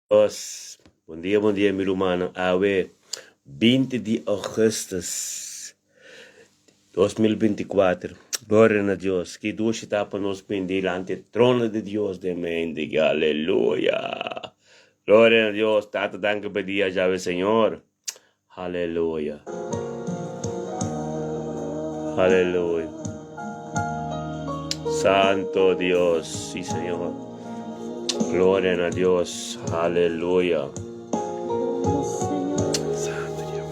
Dios. Bon dia, bon dia mi rumannan. Awe 20 di augustus 2024. Gloria na Dios. Ki dushi ta pa nos bin dilanti e trono di Dios den mente. Aleluya. Gloria na Dios. Tata danki pa dia djawe Señor. Aleluya. Aleluya. Santo Dios, sí Señor. Gloria na Dios. Aleluya. Santo Dios.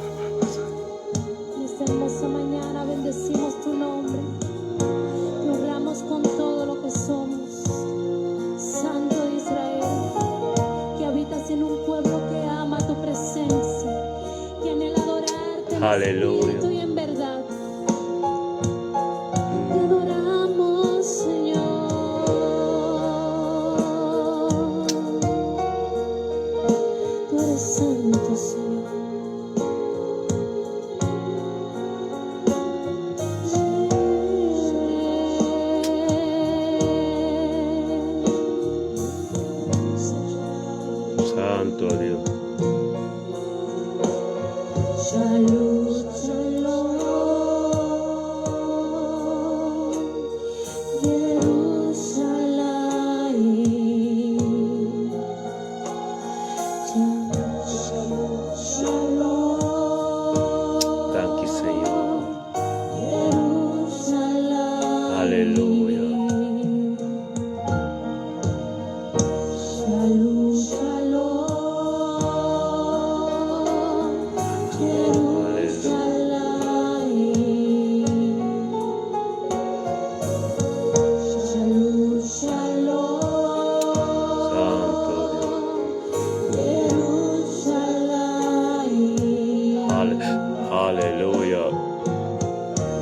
En esta hermosa mañana bendecimos tu nombre. Te honramos con todo lo que somos. Santo de Israel, que habitas en un pueblo que ama tu presencia, que anhela adorarte en Aleluya. espíritu y en verdad. Te adoramos, Señor. Tú eres santo, Señor. Santo Dios. Shalom, shalom, Jerusalén. Shalom, shalom, Danki Señor. Jerusalén. Aleluya. Shalom, shalom, Jerusalén. Shalom, shalom, Santo Dios. Jerusalén. Aleluya.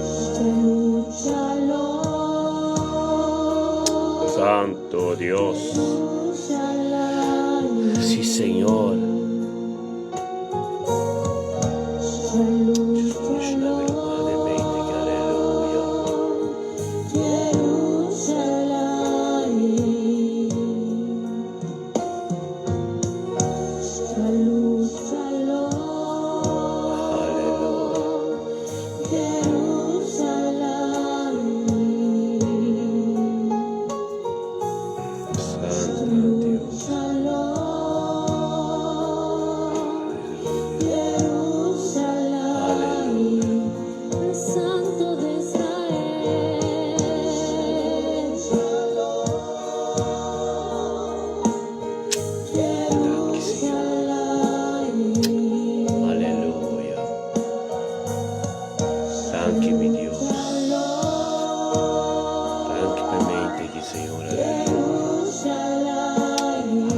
Shalom, shalom, Santo Dios. Jerusalén. Sí, Señor. Shalom, shalom, Aleluya. Jerusalén. Shalom, shalom, Aleluya. Jerusalén. Santo Dios. Shalom, Jerusalén, el Santo de Israel. Danki, Señor. Jerusalén. Aleluya. Danki, mi Dios. Danki pa mente aki, Señor. Aleluya.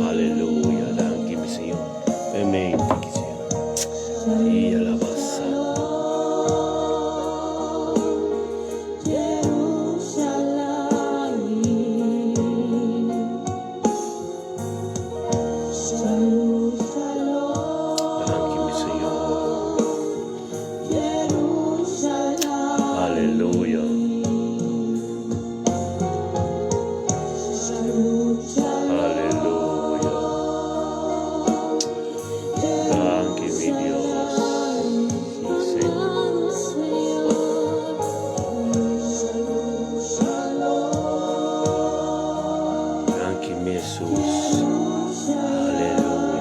Aleluya. Danki, mi Señor. Pa mente aki, Señor. I alabansa. Jerusalén. Shalom, shalom, Danki, mi Señor. Jerusalén. Aleluya. Shalom, shalom, Aleluya. Danki, mi Dios. Sí, Señor. Amado Señor. Shalom, Danki, mi Jesus. Aleluya.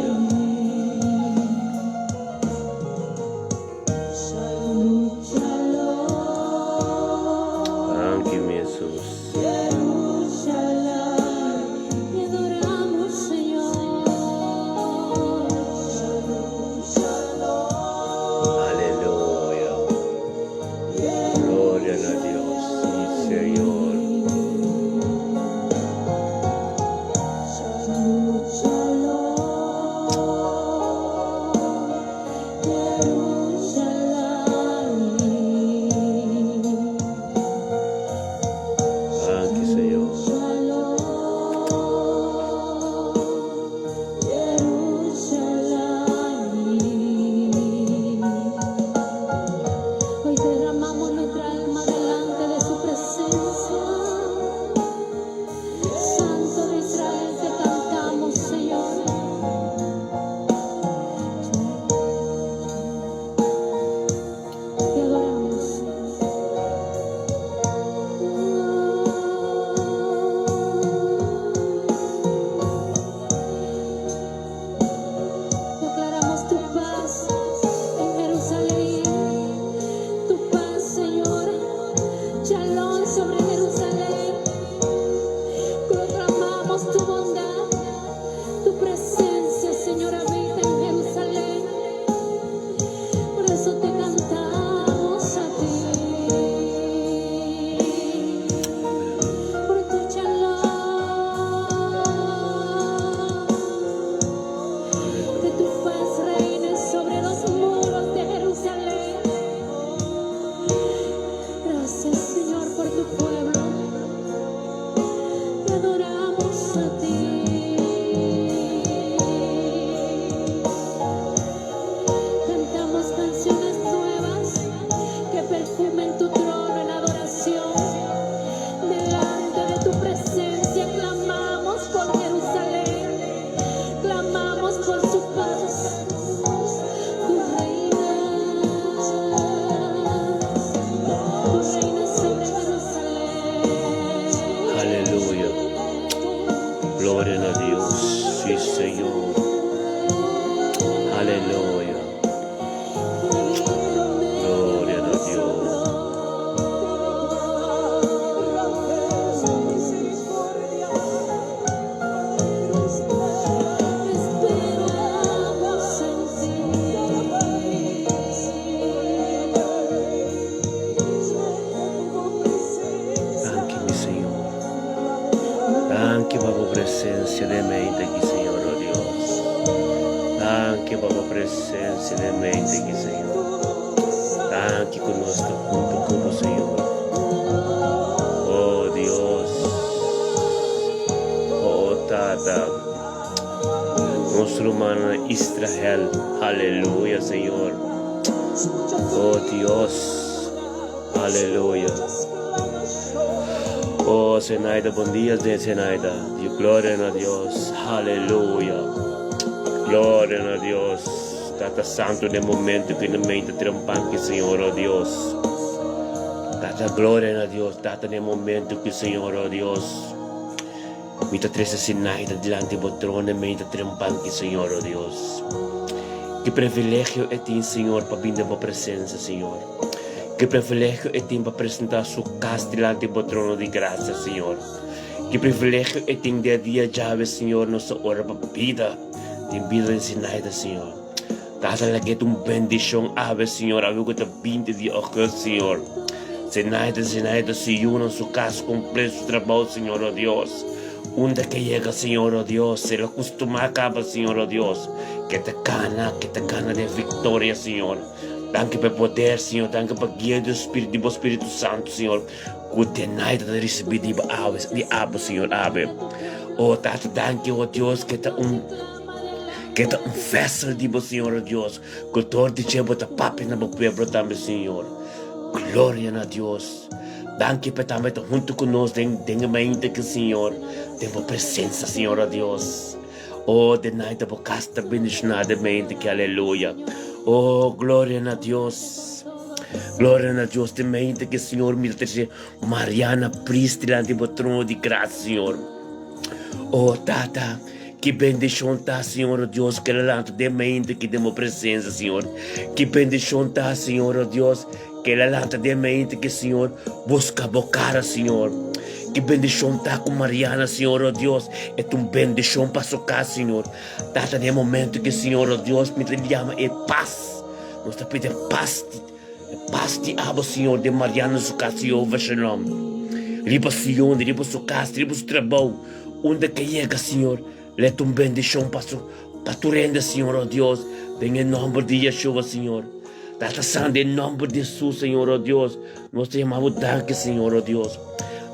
Aleluya. Gloria na Dios. Danki mi Señor. Danki pa bo presencia den mente aki Señor oh Dios. Danki pa bo presencia den mente aki Señor. Danki ku nos ta hunto ku bo Señor. Oh Dios. Oh Tata. Nos rumannan Israel. Aleluya Señor. Oh Dios. Aleluya. Oh Zenaida, bon dia de Zenaida. Dio gloria na Dios. Aleluya. Gloria na Dios. Tata Santo, den momento ku na mente trempanki, Señor, oh Dios. Tata, gloria na Dios. Tata, den momento ku Señor, oh Dios. Mi ta trese Zenaida dilanti bo trono, mi ta trempanki, Señor, oh Dios. Ki privilegio e tin, Señor, pa bin den bo presencia, Señor. Ki privilegio e tin pa presentá su kas dilanti bo trono di grasia, Señor. Ki privilegio e tin dia dia djawe, Señor, nos ta ora pa bida, den bida di Zenaida, Señor. Tata laga e ta un bendishon awe, Señor, awe ku ta 20 di ògùst, Señor. Zenaida, Zenaida su yunan, su kas kompleto, su trabou, Señor, o Dios. Unda ke yega, Señor, o Dios, el a kustumá kaba, Señor, o Dios, ke ta gana, ke ta gana den viktoria, Señor. Danki pa e poder, Señor. Danki pa guia di Spiritu, di bo Spiritu Santu, Señor, ku Denaida ta risibí di bo awe, di abo, Señor, awe. O Tata, danki, o Dios, ke ta un, ke ta un vessel di bo, Señor, o Dios, ku dor di dje bo ta papia na bo pueblo tambe, Señor. Gloria na Dios. Danki pa tambe ta huntu ku nos den, den e mainta aki, Señor, den bo presensia, Señor, o Dios. Oh, de night bo cas ta bendiciona de mente ki aleluya. Oh, gloria na Dios. Gloria na Dios de mente ki Señor mi ta trece Mariana Pris dilanti bo trono di gracia, Señor. Oh, Tata, ki bendicion ta, Señor, oh Dios, ki lanta de mente ki den bo presencia, Señor. Ki bendicion ta, Señor, oh Dios, Ke la lanta den mente ke Señor busca bo cara, Señor. Ki bendicion ta cu Mariana, Señor, oh Dios. E ta un bendicion pa su cas, Señor. Tata, den e momento ke, Señor, oh Dios, mi ta yama e paz. Nos ta pidi e paz, e paz di abo, Señor, den Mariana su cas, Jehovah Shalom. Riba su yonde, riba su cas, riba su trabou. Unda ke yega, Señor, le ta un bendicion pa su, pa tur hende, Señor, oh Dios. Den e nomber di Yeshua, Señor. Tata Santu, den nomber di Jesus, Señor, oh Dios, nos ta yama bo danki, Señor, oh Dios.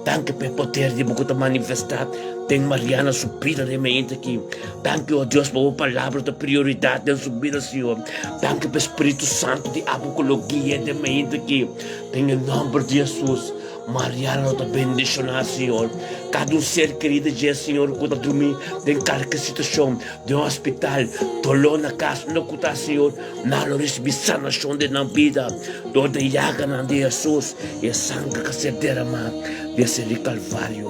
Danki pa e poder di bo ku ta manifestá den Mariana su bida den mente aki. Danki, oh Dios, pa bo palabra ta prioridat den su bida, Señor. Danki pa e Spiritu Santu di abo ku lo gui'é den mente aki. Den e nomber di Jesus. Mariana lo ta bendishoná, Señor. Kada un ser kerido dje, Señor, ku ta drumí den kalke situashon, den hospital, doló na kas, unda ku ta, Señor, nan lo risibí sanashon den nan bida dor di e yaganan di Hesus i e sanger ku a ser deramá den ser di Kalvario.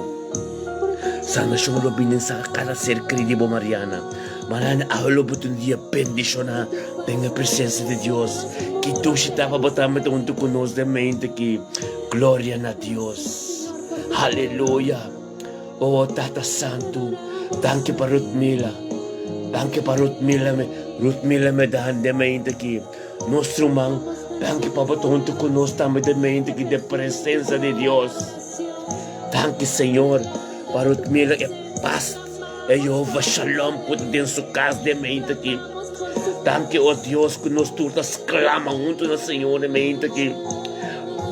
Sanashon lo bini den kada ser kerido di bo, Mariana. Mariana, awe lo bo ta un dia bendishoná den e presensia di Dios. Ki dushi ta pa bo tambe ta huntu ku nos den mente aki. Gloria na Dios. Aleluya. Oh Tata Santu, danki pa Ruth Mila. Danki pa Ruth Mila, Ruth Mila me dan den mente aki. Nos ruman, danki pa bo ta huntu ku nos tambe den mente aki den presensia di Dios. Danki Señor pa Ruth Mila e pas e Jehovah Shalom ku ta den su kas den mente aki. Danki o Dios ku nos tur ta sklama huntu na Señor den mente aki.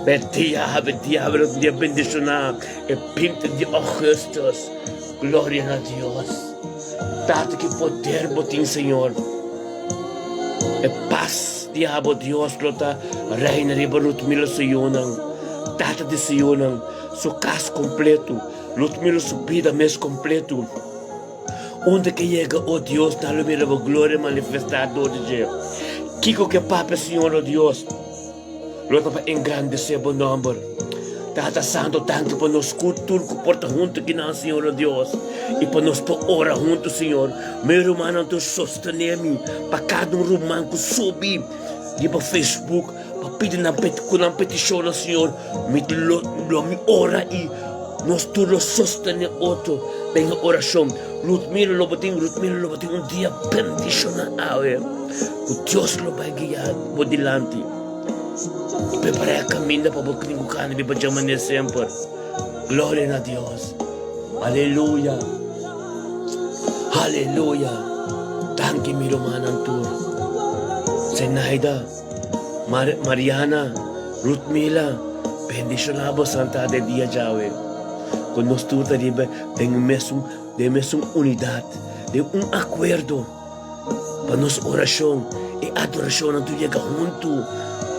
Be dia, be dia, be dia bendishoná e 20 di augustus. Gloria na Dios. Tata ki poder bo tin Señor. E pas di abo Dios lo ta reina riba Ruth Miller su yunan. Tata di su yunan, su kas kompleto, Ruth Miller su bida mes kompleto. Unda ke yega, o Dios, nan lo mira bo gloria manifestá dor di dje. Kiko ke papia, Señor, o Dios, lo ta pa engrandesé bo nòmber. Tata Santu, danki pa nos ku tur ku por ta huntu kinan, Señor, o Dios. i pa nos por ora huntu, Señor. Mi rumannan tur sostené mi pa kada un ruman ku subi riba Facebook pa pidi nan ku nan petishonnan, Señor. Mi lo lo mi ora i nos tur lo sostené otro den e orashon. Ludmila lo bo tin, Ludmila lo bo tin un dia bendishoná awe ku Dios lo bai guia bo dilanti i prepará e kaminda pa bo tin ku kana biba djamanera semper. Gloria na Dios. Aleluya. Aleluya. Danki mi rumannan tur. Zenaida, Mar Mariana, Rutmila, bendishoná bosan ta den dia djawe. Ku nos tur ta riba den e mesun den e mesun unidat, den un akuerdo pa nos orashon i adorashonnan tur yega huntu.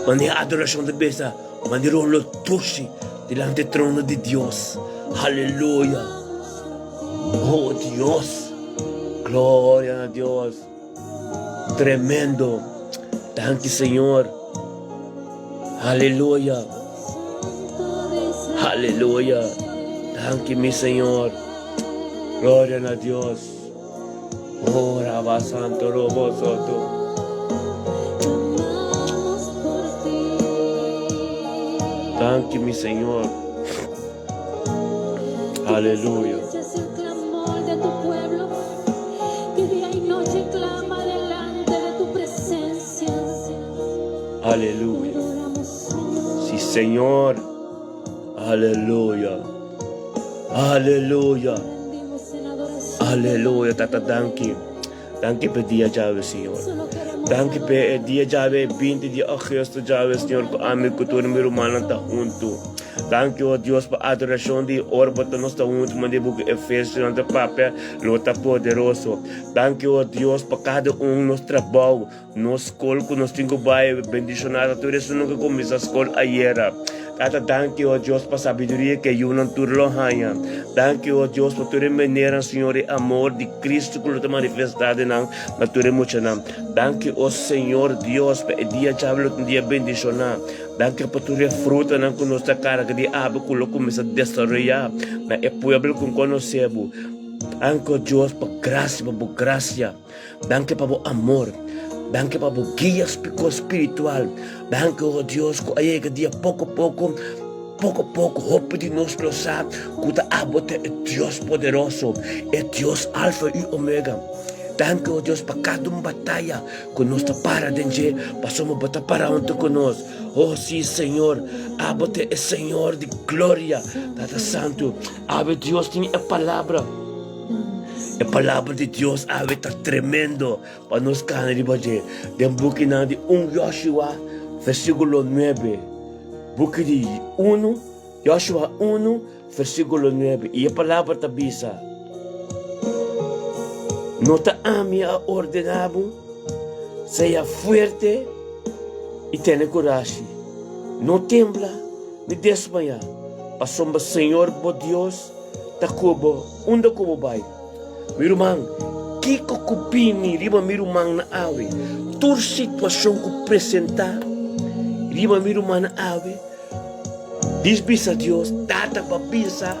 Manera adorashon ta bisa. Manera un lo dushi dilanti e trono di Dios. Aleluya! Oh Dios! Gloria na Dios! Tremendo! Danki Señor! Aleluya! Aleluya! Danki mi Señor! Gloria na Dios! Oh Rabba Santo Robo Soto. Danki mi Señor. Aleluya. Aleluya. Sí, Señor. Aleluya. Aleluya. Aleluya, Tata, danki. Danki pa e dia djawe, Señor. Danki pa e dia djawe, e 20 di agosto djawe, Señor, ku ami ku tur mi rumannan ta huntu. Danki, o Dios, pa adorashon di ora bo ta nos ta huntu, manera buki Efesionan ta papia, lo ta poderoso. Danki, o Dios, pa kada un nos trabou, Nos skol ku nos tin ku bai bendishoná ta tur esun ku kuminsá skol ayera. Tata danki o Dios pa sabiduria ku e yunan tur lo haña. Danki o Dios pa tur e meneran Señor e amor di Cristo ku lo ta manifestá den nan na tur e muchanan. Danki o Señor Dios pa e dia djawe lo ta un dia bendishoná. Danki pa tur e frutanan ku nos ta karga di awe ku lo kuminsá desaroyá na e pueblo ku konosé bo. Danki o Dios pa grasia pa bo grasia. Danki pa bo amor. Danki pa bo guia spiritual. Danki, oh Dios, ku a yega dia poko poko, poko poko hopi di nos lo sa ku ta abo ta e Dios poderoso, e Dios Alfa i Omega. Danki, oh Dios, pa kada un bataya ku nos ta para den dje, pasobra bo ta para huntu ku nos. Oh, si, Señor, abo ta e Señor di gloria, Tata Santu. Awe Dios tin e palabra. E palabra di Dios awe ta tremendo pa nos kana riba dje. Den bukinan di 1 Joshua, versíkulo 9. Buki di 1, Joshua 1, versíkulo 9. I e palabra ta bisa, No ta ami a ordená bo? Sea fuerte i tene kurashi. No tembla ni desmayá, pasobra Señor bo Dios ta ku bo unda ku bo bai. Mi ruman, kiko ku bini riba mi rumannan awe? Tur situashon ku presentá riba mi rumannan awe, dis bisa Dios, Tata, bo a bisa,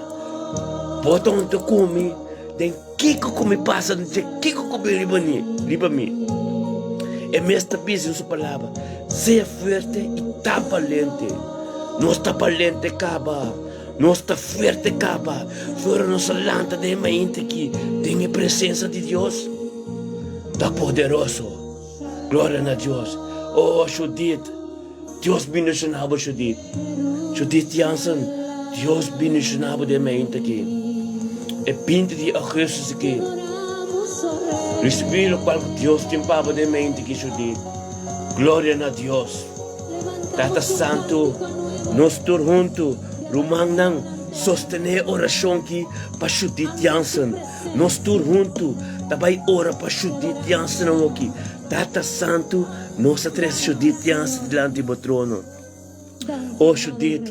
bo ta huntu ku mi den kiko ku mi pasa, den kiko ku bini riba mi, riba mi. E mes ta bisa den su palabra, Sea fuerte i ta balente. Nos ta balente kaba. Nos ta fuerte caba fuera nos a lanta den e mainta aki den e presencia di Dios. Ta poderoso. Gloria na Dios. Oh, Judith, Dios bendiciona bo, Judith. Judith Jansen, Dios bendiciona bo den e mainta aki. E 20 di augustus aki. Ricibi locual cu Dios tin pa bo den e mainta aki, Judith. Gloria na Dios. Tata Santu, nos tur huntu, rumannan, sostené e orashon ki pa Judith Jansen. Nos tur huntu ta bai ora pa Judith Jansen awoki. Tata Santu, nos a trese Judith Jansen dilanti bo trono. O Judith,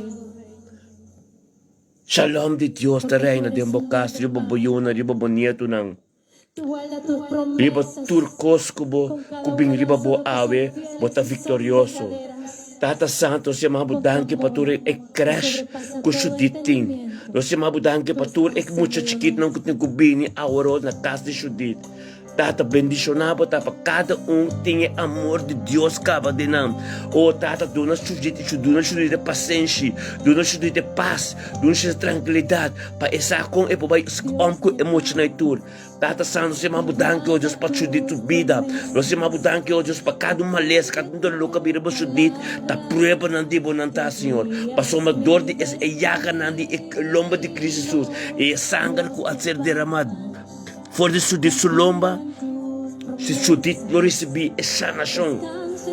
shalom di Dios ta reina den bo kas, riba bo yunan, riba bo nietunan. Riba tur kos ku bo ku bin riba bo awe, bo ta viktorioso. Tata Santu, nos yama bo danki pa tur e crash ku Judith tin. Nos yama bo danki pa tur e mucha chikitonan ku tin ku bini aworó na kas di Judith. Tata, bendishoná bo ta pa kada un tin e amor di Dios kaba den nan. O Tata, duna Judith i duna Judith e pasenshi, duna Judith e pas, duna Judith e trankilidat pa e sa kon e por bai om ku e muchanan i tur. Tata Santu, nos yama bo danki, o Dios, pa Judith su bida. Nos yama bo danki, o Dios, pa kada un malesa, kada un doló ku a bira bo Judith, ta pruebanan di bo nan ta, Señor. Pasobra dor di e yaganan di e lomba di Cristo Jesus i e sanger ku a ser deramá for di Judith su lomba, si Judith lo risibí e sanashon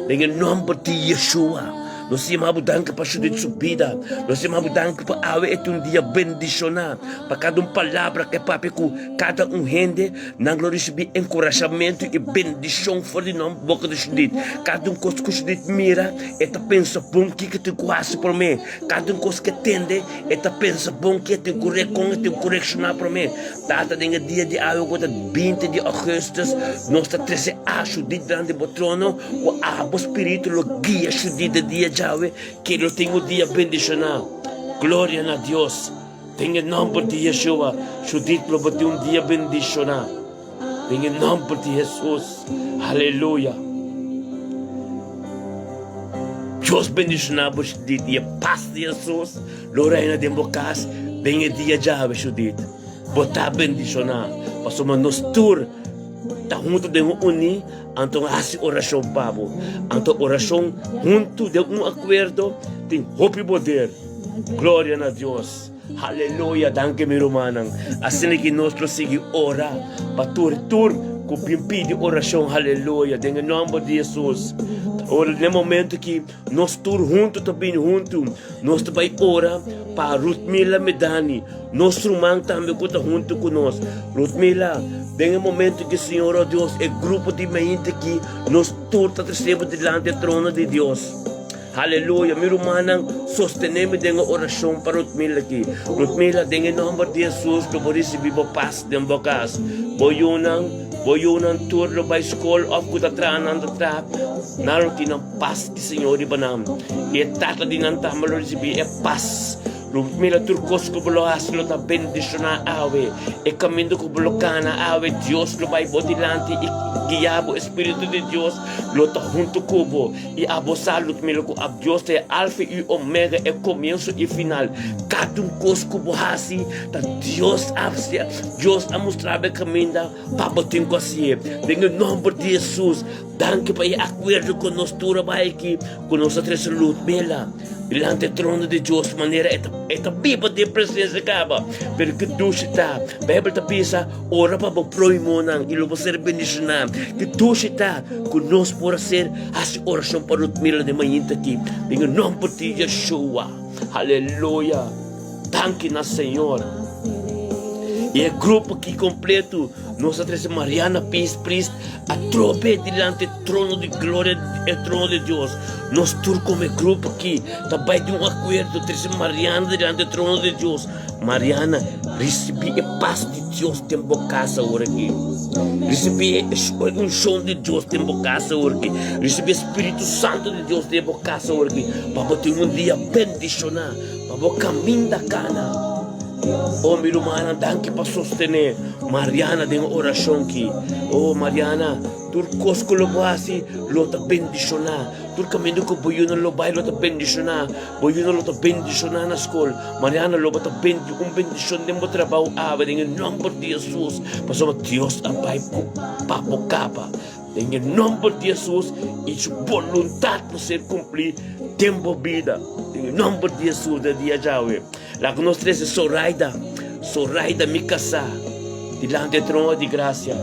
den e nòmber di Yeshua. Nos yama bo danki pa Judith su bida. Nos yama bo danki pa awe e tin un dia bendishoná. Pa kada un palabra ku e papia ku kada un hende, nan lo risibí enkurashamentu i bendishon for di nan boka di Judith. Kada un kos ku Judith mira, e ta pensa bon kiko tin ku hasi promé. Kada un kos ku e tende, e ta pensa bon ke tin ku kon e tin ku reakshoná promé. Tata, den e dia di awe ku ta 20 di ougùstùs, nos ta trese a Judith dilanti bo trono, ku abo Spiritu lo guia Judith e dia djawe, ke lo tin un dia bendishoná. Gloria na Dios! Den e nòmber di Yeshua, Judith lo bo tin un dia bendishoná. Den e nòmber di Hesus. Aleluya! Dios bendishoná bo, Judith, i e pas di Hesus lo reina den bo kas den e dia djawe, Judith. Bo ta bendishoná, pasobra nos tur ta huntu den un uní, anto hasi orashon pa bo. Anto orashon huntu den un akuerdo tin hopi poder. Gloria na Dios! Aleluya! Danki mi rumannan. Asina ki nos lo sigui ora pa tur tur ku bin pidi orashon. Aleluya! Den e nòmber di Hesus. Ora den e momento ki nos tur huntu ta bini huntu, nos ta bai ora pa Ruthmila Medani, nos ruman tambe ku ta huntu ku nos. Ruthmila, den e momento ki Señor o Dios, e grupo di mainta aki, nos tur ta trese bo dilanti e trono di Dios. Aleluya, mi rumannan, sostené mi den e orashon pa Rutmila aki. Rutmila, den e nòmber di Hesus, lo bo risibí bo pas den bo kas. Bo yunan, bo yunan tur lo bai skol òf ku ta traha nan ta traha, nan lo tin nan pas di Señor riba nan. I e tata di nan tambe lo risibí e pas. Rutmila, tur kos ku bo lo hasi lo ta bendishoná awe. E kaminda ku bo lo kana awe, Dios lo bai bo dilanti i guia bo. E Spiritu di Dios lo ta huntu ku bo. I abo sa, Ludmila, ku ab Dios ta e Alfa i Omega, e komienso i final. Kada un kos ku bo hasi, ta Dios a hasié. Dios a mustra bo e kaminda pa bo tin ku hasié. Den e nòmber di Hesus, danki pa e akuerdo ku nos tur a bai aki, ku nos a trese Ludmila dilanti e trono di Dios, manera e ta e ta biba den presensia kaba. Pero ki dushi ta! Beibel ta bisa, Ora pa bo prohimonan i lo bo ser bendishoná. Ki dushi ta ku nos por a ser hasi orashon pa Rutmila den mainta aki den e nòmber di Yeshua. Aleluya! Danki na Señor. I e grupo aki kompletu nos a trese Mariana Peace Priest atrobe dilanti e trono di gloria, e trono di Dios. Nos tur komo e grupo aki ta bai di un akuerdo trese Mariana dilanti e trono di Dios. Mariana, risibí e pas di Dios den bo kas awor aki. Risibí e unshon di Dios den bo kas awor aki. Risibí e Spiritu Santu di Dios den bo kas awor aki, pa bo tin un dia bendishoná, pa bo kaminda kana. Oh, mi rumannan, danki pa sostené Mariana den e orashon aki. Oh, Mariana, tur kos ku lo bo hasi lo ta bendishoná. Tur kaminda ku bo yunan lo bai lo ta bendishoná. Bo yunan lo ta bendishoná na skol. Mariana lo bo ta bendi un bendishon den bo trabou awe den e nòmber di Hesus, pasobra Dios a bai ku pa bo kaba. Den e nòmber di Hesus i su boluntat lo ser kumplí den bo bida. Den e nòmber di Hesus den dia djawe. Laga nos trese Soraida, Soraida mi kasá, dilanti e trono di grasia.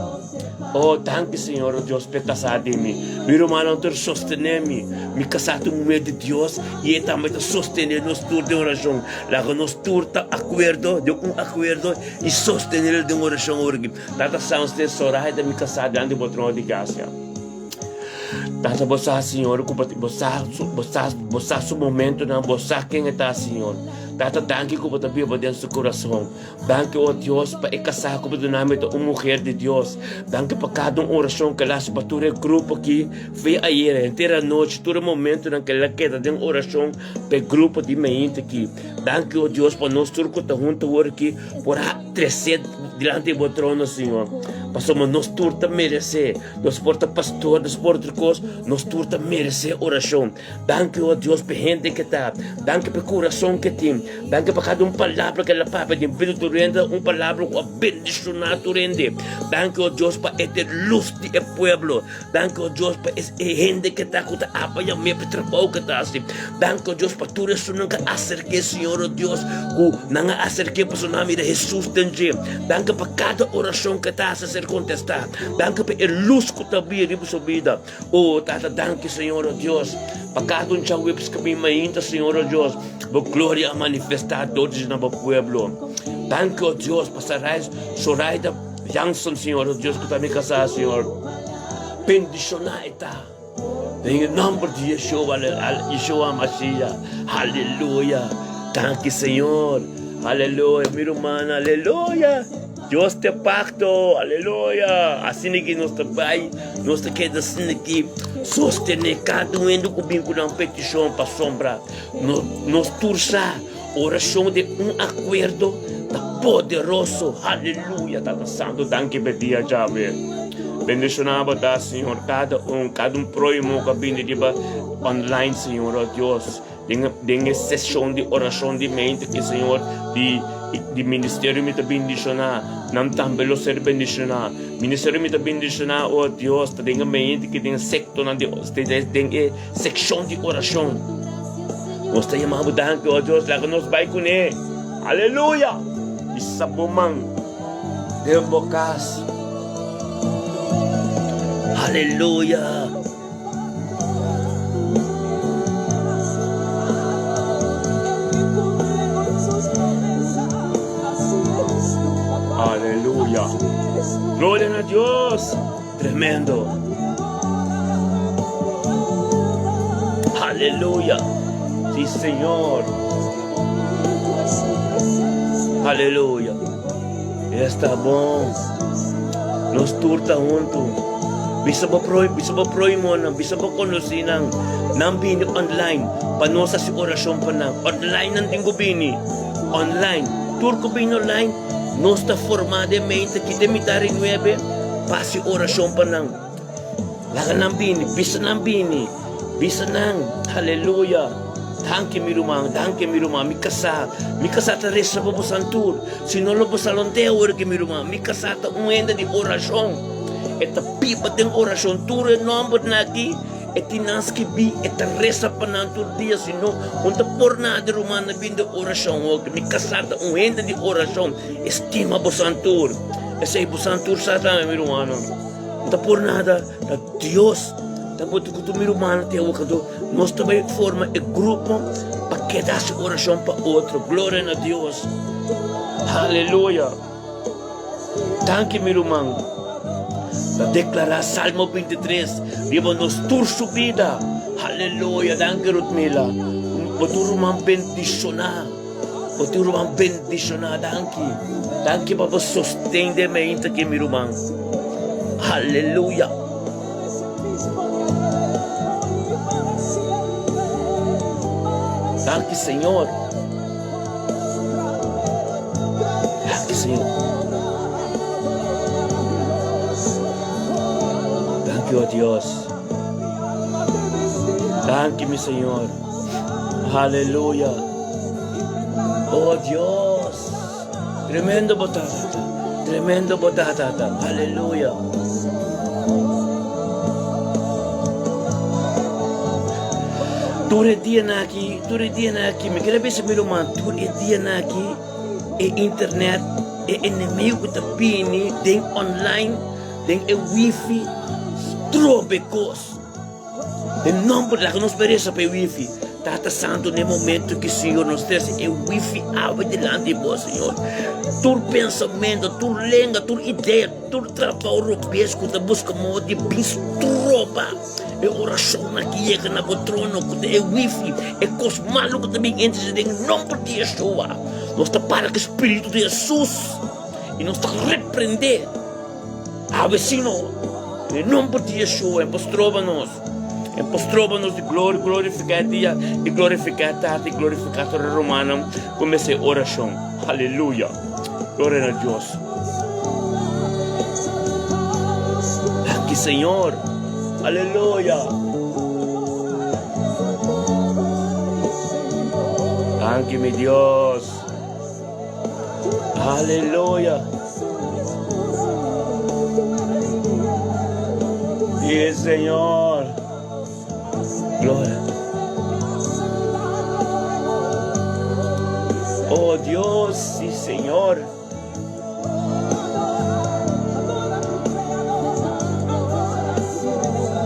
Oh, danki Señor, oh Dios, p'e kasá di mi. Mi rumannan tur sostené mi. Mi kasá ta un muher di Dios i e tambe ta sostené nos tur den orashon. Laga nos tur ta akuerdo, den un akuerdo i sostené el den orashon awor aki. Tata Sanste, Soraida mi kasá dilanti bo trono di grasia. Tata bo sa Señor ku bo sa bo sa bo sa su momentonan bo sa ken e ta Señor. Tata danki ku bo ta biba den su kurason. Danki o Dios pa e kasá ku bo duna mi ta un muher di Dios. Danki pa kada un orashon ku el hasi pa tur e grupo aki fe ayera henter anochi tur e momentonan ku el a keda den orashon pa e grupo di meinta aki. Danki o Dios pa nos tur ku ta huntu awor aki por a trese dilanti di bo trono Señor. Pasobra nos tur ta meresé. Nos por ta pastor, nos por otro kos, nos tur ta meresé orashon. Danki, o Dios, pa e hende ke ta. Danki pa e kurason ke tin. Danki pa kada un palabra ke el a papia den bida tur hende, un palabra ku a bendishoná tur hende. Danki, o Dios, pa e ta e lus di e pueblo. Danki, o Dios, pa e hende ke ta ku ta apoyá mi pa e trabou ke ta hasi. Danki, o Dios, pa tur esunnan ke a aserk'é, Señor, o Dios, ku nan a aserk'é pasobra nan a mira Hesus den dje. Danki pa kada orashon ke ta hasi ser kontestá. Danki pa e lus ku ta bria riba su bida. O Tata, danki, Señor, o Dios, pa kada un djaweps ku bin mainta, Señor, o Dios, bo gloria a manifestá dor di na bo pueblo. Danki, o Dios, pa Sarai, Soraida Jansen, Señor, o Dios, ku ta mi kasá, Señor. Bendishoná e ta. Den e nòmber di Yeshua, Yeshua Mashiach. Aleluya. Danki, Señor. Aleluya, mi ruman. Aleluya. Dios te pacto. Aleluya. Asina ki nos ta bai, nos ta keda asina ki sostené kada un hende ku bin ku nan petishon pasobra nos tur sa orashon den un akuerdo ta poderoso. Aleluya. Tata Santu, danki pa e dia djawe. Bendishoná bo ta, Señor, kada un, kada un prohimo ku a bini riba online, Señor, oh Dios. Den den e seshon di orashon di mente ki Señor di di ministerio mi ta bendishoná, nan tambe lo ser bendishoná. Ministerio mi ta bendishoná, oh Dios, ta den e mente ki den sektonan di den e sekshon di orashon. Nos ta yama bo danki, oh Dios, laga nos bai kuné. Aleluya! Bisa bo man den bo kas. Aleluya! Aleluya. Gloria na Dios. Tremendo. Aleluya. Sí, Señor. Aleluya. Esta bon. Nos tur ta huntu. Bisa bo pro, bisa bo proimonan, bisa bo konosinan. Nan bini online pa nos hasi orashon pa nan. Online nan tin ku bini. Online. Tur ku bini online, nos ta formá den mente ki den mitar di nuebe pa hasi orashon pa nan. Laga nan bini, bisa nan bini, bisa nan, aleluya. Danki mi ruman, danki mi ruman, mi kasá, mi kasá ta resa pa bosan tur. Si no lo bosa lo nte awor aki mi ruman, mi kasá ta un hende di orashon. E ta biba den orashon, tur e nòmbernan aki e tin nan skibí, e ta resa pa nan tur dia, si no, un ta por nada rumannan bin den orashon awor aki. Mi kasá ta un hende di orashon, e stima bosan tur. Esei bosan tur sa tambe mi rumannan. No ta por nada, ta Dios ta bota ku tur mi rumannan te awor anto nos ta bai forma e grupo pa keda hasi orashon pa otro. Gloria na Dios. Aleluya. Danki mi ruman. Ta deklará Salmo 23 riba nos tur su bida. Aleluya. Danki Rutmila. Bo tur ruman bendishoná. Bo tin ruman bendishoná, danki. Danki pa bo sosten den meinta aki, mi ruman. Aleluya. Danki, Señor. Danki, Señor. Danki, oh Dios. Danki, mi Señor. Aleluya. Oh Dios. Tremendo bo ta, tata. Tremendo bo ta, tata. Aleluya. Tur e dianan aki, tur e dianan aki, mi kere bisa mi ruman, tur e dianan aki, e internet, e enemigo ta bini den online, den e wifi, strobe kos. Den nomber, laga nos pereza pa e wifi. Tata Santu, na e momento ki, Señor, nos trese e wifi awe dilanti Bo, Señor, tur pensamentu, tur lenga, tur idea, tur trabou robes ku ta buska moda di bin stroba e orashonnan ki yega na Bo trono, ku ta e wifi, e kos malu ku ta bin entre den nomber di Yeshua, nos ta para ku e Spiritu di Hesus i nos ta reprende awe, sino, den nomber di Yeshua, e por stroba nos. E por stroba nos di gloria, glorifiká e dia i glorifiká e Tata i glorifiká tur e rumannan ku mester e orashon. Aleluya! Gloria na Dios! Danki Señor! Aleluya! Danki mi Dios! Aleluya! Sí, Señor. Gloria. Oh Dios, sí, Señor.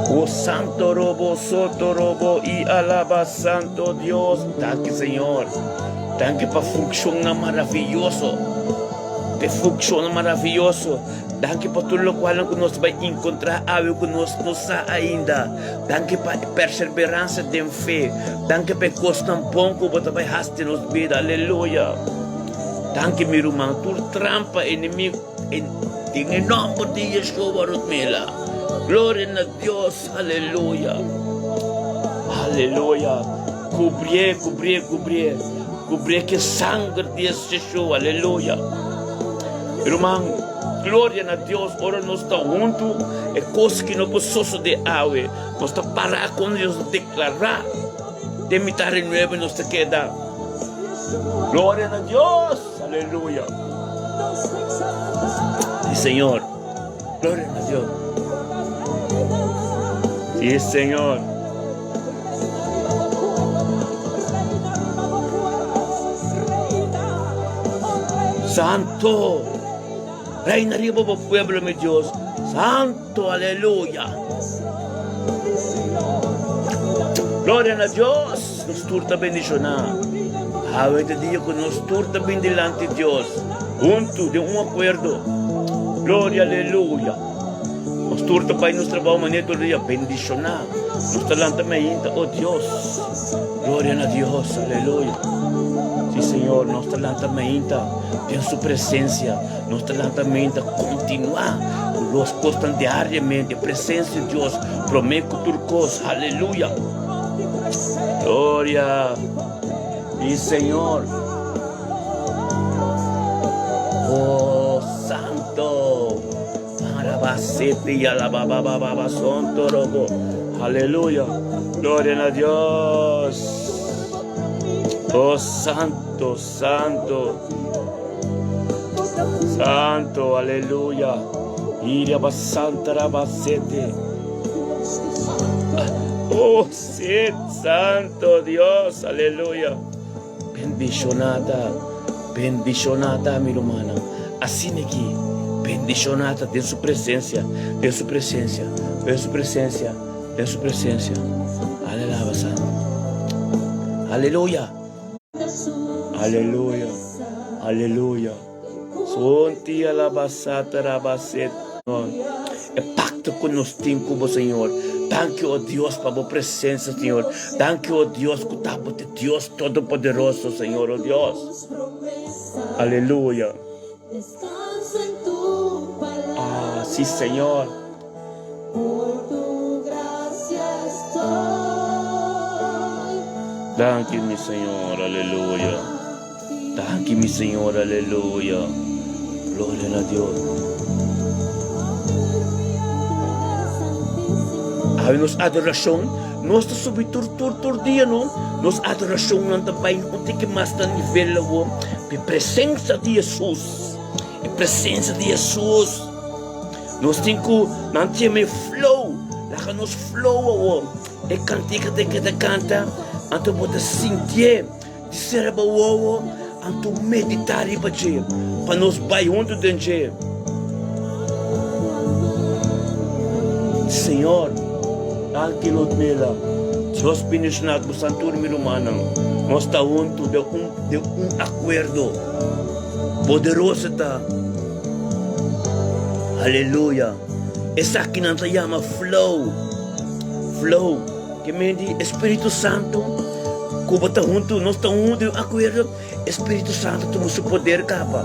Oh Santo Robo, Soto Robo y alaba Santo Dios. Danki, Señor. Danki pa funcionnan maravilloso. P'e funcionnan maravilloso. Danki pa tur locualnan cu nos ta bay encontra awe cu nos no sa ainda. Danki pa e perseveransa den fe. Danki pa e cosnan bon cu bo ta bay haci den nos bida. Aleluya. Danki mi ruman. Tur trampa enemigo den e nomber di Yeshua Rutmila. Gloria na Dios. Aleluya. Aleluya. Cubrié, cubrié, cubrié. Cubrié cu e sanger di Yeshua. Aleluya. Ruman, gloria na Dios. Ora nos ta huntu, e cos ki no por sosode awe, nos ta para cuando nos ta declara. Den mitad di nuebe nos ta keda. Gloria na Dios. Aleluya. Sí, Señor. Gloria na Dios. Sí, Señor. Santo, reina riba bo pueblo, mi Dios. Santo, aleluya. Gloria na Dios, nos tur ta bendicioná. Awe ta dia ku nos tur ta bin dilanti Dios, huntu den un akuerdo. Gloria, aleluya. Nos tur ta bai nos trabou manera tur dia bendicioná. Nos ta lanta mainta, oh Dios. Gloria na Dios, aleluya. Sí, Señor, nos ta lanta mainta den su presencia. Nos ta lanta mainta continuá ku los kosnan diariamente. Presencia di Dios promé ku tur kos, aleluya. Gloria. Sí, Señor. Oh, Santo. Arabasete y alababababa son torobo. Aleluya. Gloria a Dios. Oh Santo, Santo. Santo, aleluya. Iria basanta rabasete. Oh, sí, Santo Dios, aleluya. Bendishoná ta, bendishoná ta, mi rumannan. Asina aki, bendishoná ta den su presencia, den su presencia, den su presencia, den su presencia. Alelaba santo. Aleluya. Aleluya. Aleluya. Sonti alabasata rabaset. E pacto cu nos tin cu bo, Señor. Danki, o Dios, pa bo presencia, Señor. Danki, o Dios, cu ta bo te Dios Todopoderoso, Señor, o Dios. Aleluya. Ah, sí, Señor. Danki, mi Señor. Aleluya. Danki mi Señor, aleluya. Gloria na Dios. Awe nos adoracion, nos ta subi tur tur tur dia no. Nos adoracion nan ta bai un tiki mas na nivel awo. E presencia di Jesus, e presencia di Jesus. Nos tin ku nan tiene flow, laga nos flow awo. E kantika te keda kanta, anto bo ta sintié. Di sera bo wowo, anto meditá riba dje, pa nos bai huntu den dje. Señor, danki Ludmila. Dios bendishoná bo san tur mi rumannan. Nos ta huntu den un den un akuerdo. Poderoso ta. Aleluya. Esaki nan ta yama flow. Flow. Ke men di e Spiritu Santu ku bo ta huntu, nos ta huntu den un akuerdo, e Spiritu Santu tuma su poder kaba.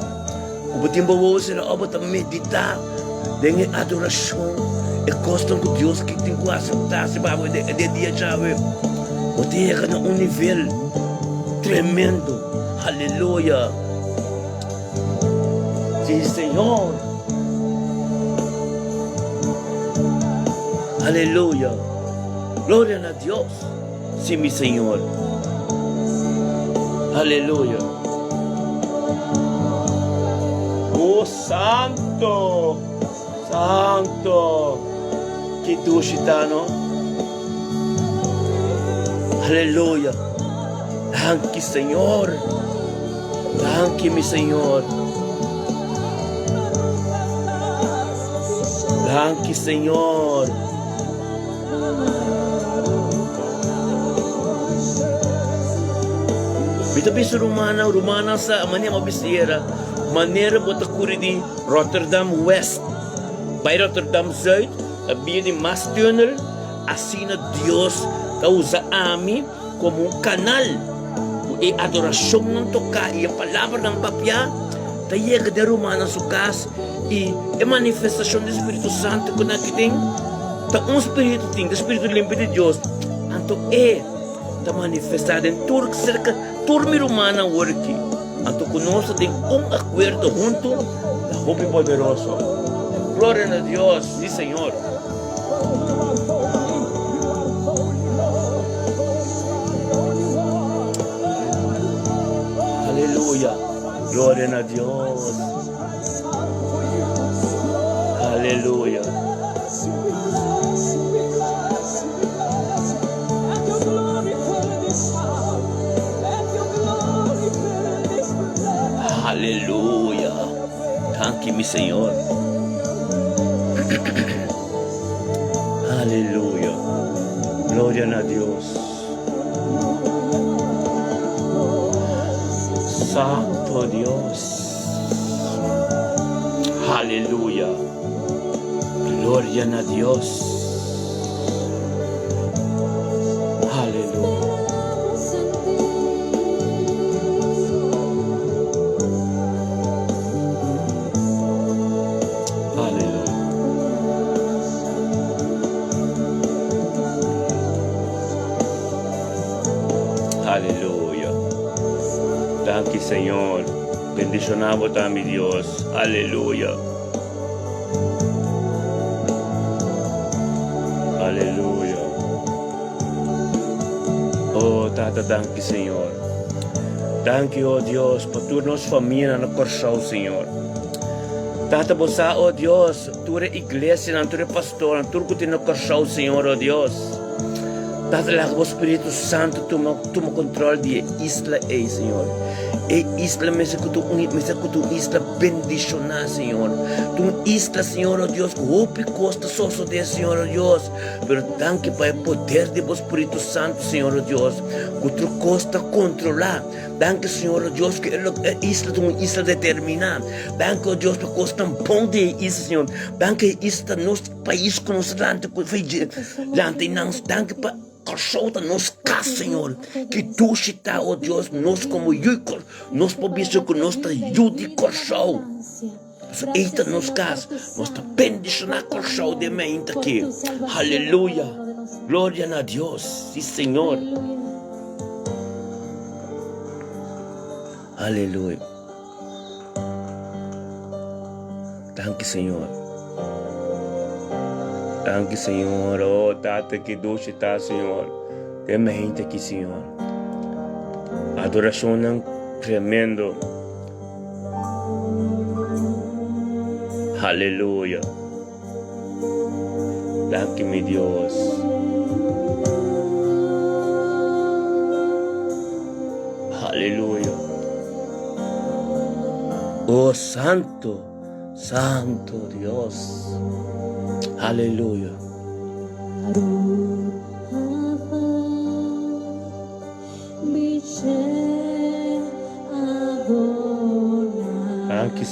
Ku bo tin bo wowo sera òf bo ta meditá den e adorashon, e kosnan ku Dios ke tin ku aseptá si pa bo den e dia djawe. Bo ta yega na un nivel tremendo. Aleluya! Sí, Señor. Aleluya! Gloria na Dios. Sí, mi Señor. Aleluya. Oh, santo, santo. Ki dushi ta, no? Aleluya. Danki, Señor. Danki, mi Señor. Danki, Señor. Mi ta bisa rumannan, rumannan sa manera bo bisa era, manera bo ta kuri di Rotterdam West bai Rotterdam Zuid, ta bia di Maastunnel, asina Dios ta usa ami komo un kanal ku e adorashonnan toká i e palabranan papiá ta yega den rumannan su kas i e manifestashon di Spiritu Santu ku nan aki tin. Ta un spiritu tin, e spiritu limpi di Dios. Anto e ta manifestá den tur serka tur mi rumannan awor aki. Anto ku nos ta den un akuerdo huntu, ta hopi poderoso. Gloria na Dios, sí Señor. Aleluya. Gloria na Dios. Aleluya. Aleluya. Danki mi Señor. Aleluya. Gloria na Dios. Santo Dios. Aleluya. Gloria na Dios. Aleluya. Aleluya. Aleluya. Danki Señor. Bendiciona bo ta mi Dios. Aleluya. Aleluya. Oh Tata danki Señor. Danki oh Dios pa tur nos familianan na Kòrsou Señor. Tata bo sa oh Dios tur e iglesianan tur e pastornan tur ku tin na Kòrsou Señor oh Dios. Tata laga bo Spiritu Santu tuma tuma kontrol di e isla ei Señor. E isla mester ku ta un mester ku ta un isla bendishoná Señor. Ta un isla Señor oh Dios ku hopi kos ta sosodé Señor oh Dios. Pero danki pa e poder di bo Spiritu Santu Señor oh Dios ku tur kos ta kontrolá. Danki Señor oh Dios ku e isla ta un isla determiná. Danki oh Dios pa kosnan bon di e isla Señor. Danki e isla ta nos. Pais ku nos lanta ku lanta i nan danki pa Kòrsou ta nos kas Señor ki dushi ta o Dios nos komo yu nos por bisa ku nos ta yu di Kòrsou pasobra ei ta nos kas nos ta bendishoná Kòrsou den mainta aki aleluya gloria na Dios si Señor aleluya. Danki Señor. Danki Señor. Oh Tata ki dushi ta Señor. Den mi hente aki Señor. Adoracionnan tremendo. Aleluya. Danki mi Dios. Aleluya. Oh Santo, Santo Dios. Aleluya.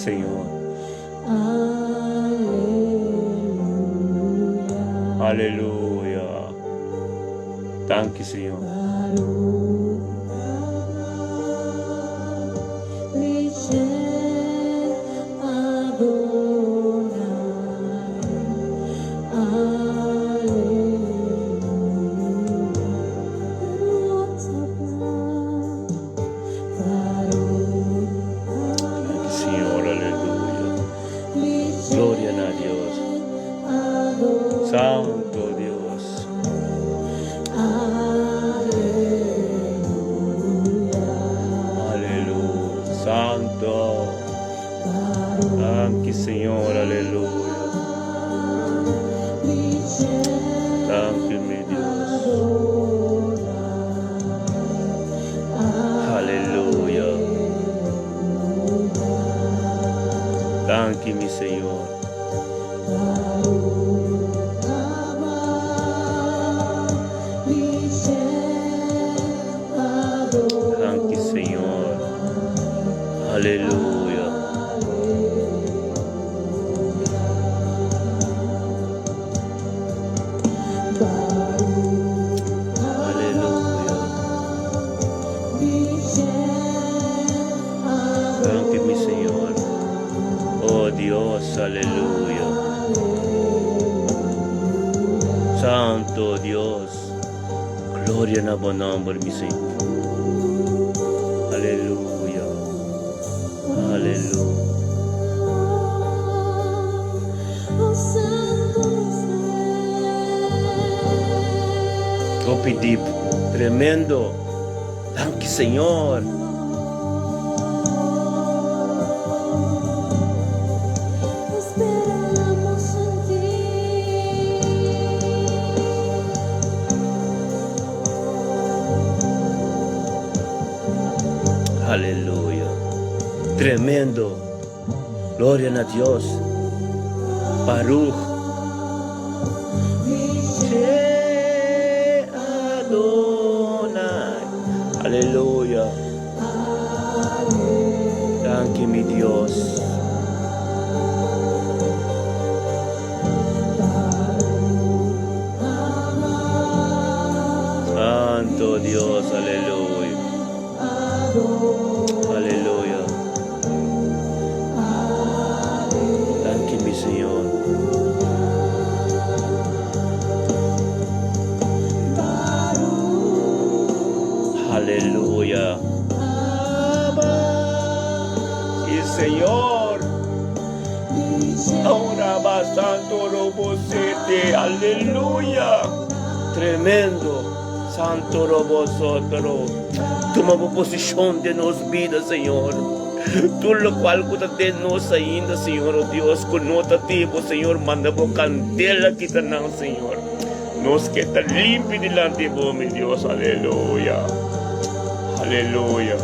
Señor. Aleluya. Danki, Señor. Danki, Señor. Aleluya. Gloria na Dios. Santo Dios. Aleluya. Santo. Danki, Señor. Aleluya. Danki, mi Dios. Aleluya. Danki, mi Señor. Danki, Señor. Aleluya. Aleluya. Danki, mi Señor. Oh Dios, aleluya. Santo Dios. Gloria na bo nomber, mi Señor. Aleluya. Aleluya. Hopi deep. Tremendo. Danki, Señor. Esperamos en ti. Aleluya. Tremendo. Gloria na Dios. Baruch. Che Adonai. Aleluya. Danki, mi Dios. Santo Dios, aleluya. Aleluya. Danki, mi Señor. Aleluya. Sí, Señor. Ahora va Santo Robosete. Aleluya. Tremendo. Santo Robosotoro. Tuma bo posishon den nos bida, Señor. Tur lokual ku ta den nos ainda, Señor, oh Dios, ku no ta di bo, Señor, manda bo kandela kita nan, Señor. Nos ke ta limpi dilanti bo, mi Dios. Aleluya. Aleluya.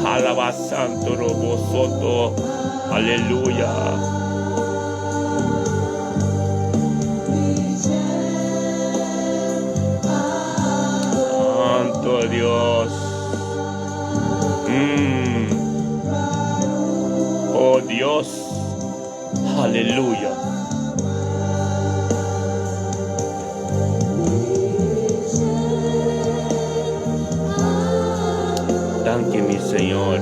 Alaba Santo Robo Soto. Aleluya. Santo Dios. Oh Dios. Aleluya. Danki, mi Señor.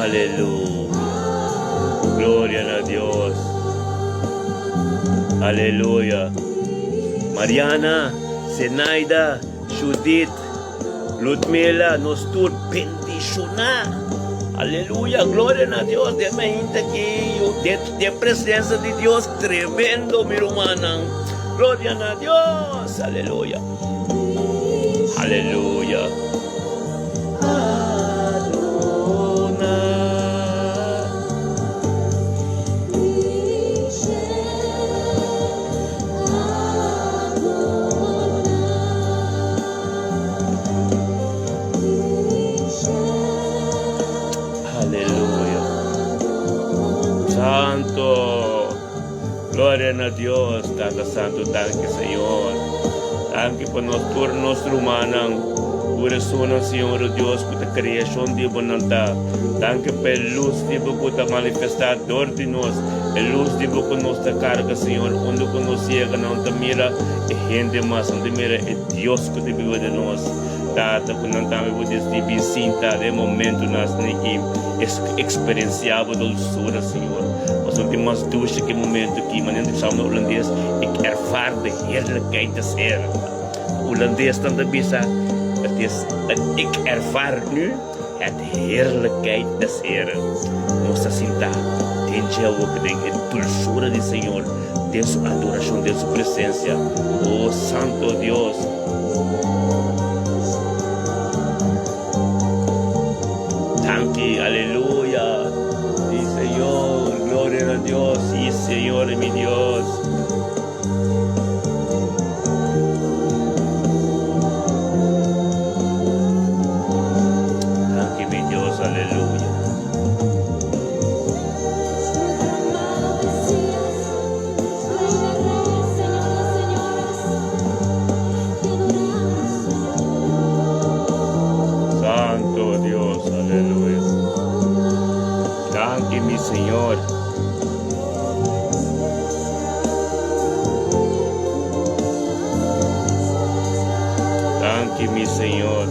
Aleluya. Gloria na Dios. Aleluya. Mariana, Zenaida, Judith, Ludmila, nos tur bendishoná. Aleluya, gloria na Dios. Den mainta aki, den presencia di Dios, tremendo, mi rumannan. Gloria na Dios. Aleluya. Aleluya. Adonai. Aleluya. Santo. Gloria na Dios. Tata Santo, danki, Señor. Danki pa nos tur nos rumannan, tur esunnan, Señor o Dios, ku ta kreashon di bo nan ta. Danki pa e lus di bo ku ta manifestá dor di nos, e lus di bo ku nos ta karga, Señor, unda ku nos yega nan ta mira e hende mas, nan ta mira e Dios ku ta biba den nos. Tata, ku nan tambe bo desdi bin sinta den e momentunan asina i eksperensiá bo dulsura, Señor. Pasobra tin mas dushi ku e momentu aki. Manera di bisa na hulandes, Ik ervaar de heerlijkheid des Heeren. Hulandesnan ta bisa, Het is, ik ervaar nu het heerlijkheid des Heeren. Nos ta sinta den dje awor den e dulsura di Señor, den su adorashon, den su presensia. O Santo Dios! Danki, aleluya. Sí, Señor, gloria a Dios. Sí, Señor, mi Dios. Danki, mi Dios, aleluya. Nuestro amado Mesías, Rey de reyes, Señor de señores, te adoramos, Señor. Santo Dios, aleluya. Danki, mi Señor. Danki, mi Señor.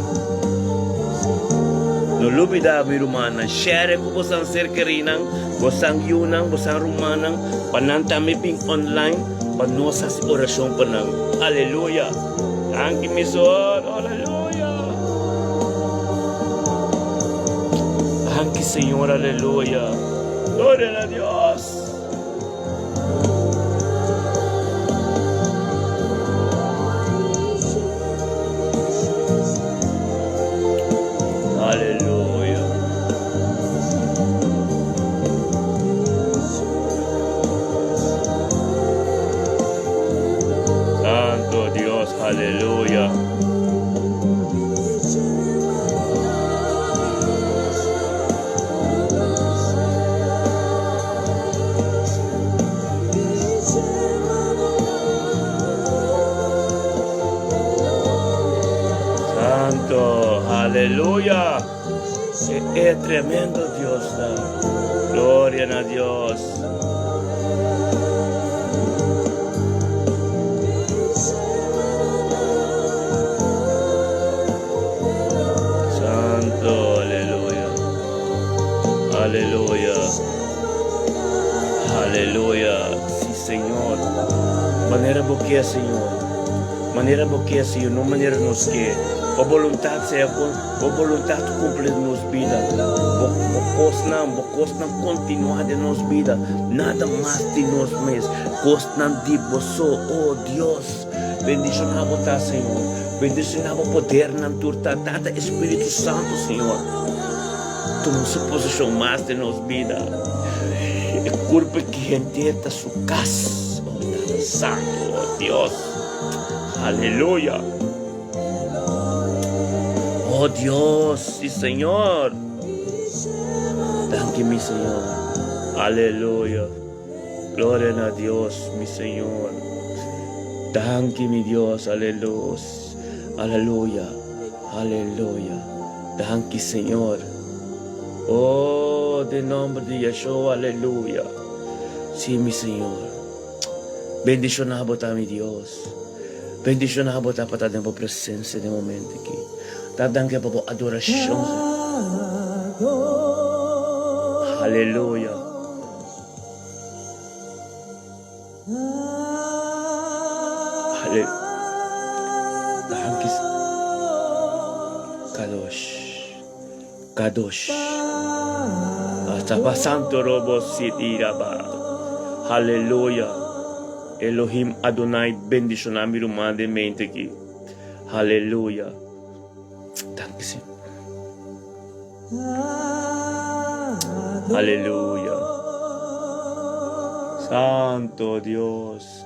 No lubida, mi rumannan, share ku bosan ser kerinan, bosan yunan, bosan rumannan, pa nan tambe bin online pa nos hasi orashon pa nan. Aleluya! Danki, mi Señor. Aleluya! Danki, Señor. Aleluya! Gloria na Dios! Aleluya. Santo Dios, aleluya. Santo, aleluya. E tremendo Dios ta. Gloria na Dios. Santo, aleluya. Aleluya. Aleluya. Sí, Señor. Manera bo ke, Señor. Manera bo ke, Señor, no manera nos ke. Bo boluntat sea con, bo boluntat cumpli den nos bida. Bo, bo cosnan, bo cosnan continua den nos bida. Nada mas di nos mes. Cosnan di bo so, oh Dios. Bendiciona bo ta, Señor. Bendiciona bo podernan tur ta. Tata Espíritu Santo, Señor. Tuma su posicion mas den nos bida. E curpa ki henter ta su cas. Oh, Tata Santo, oh Dios. Aleluya. Oh Dios, sí Señor. Danki mi Señor. Aleluya. Gloria na Dios, mi Señor. Danki mi Dios, aleluya. Aleluya. Aleluya. Danki Señor. Oh, den nomber di Yeshua, aleluya. Sí, mi Señor. Bendiciona bo ta mi Dios. Bendiciona bo ta pa ta den bo presencia den momento aki. Ta danki pa bo adoracion. Aleluya. Ale Danki Kadosh Kadosh Hasta Santo Robo Sitiraba Haleluya Elohim Adonai bendiciona mi ruman den mente aki Haleluya Danki Señor. Aleluya. Santo Dios.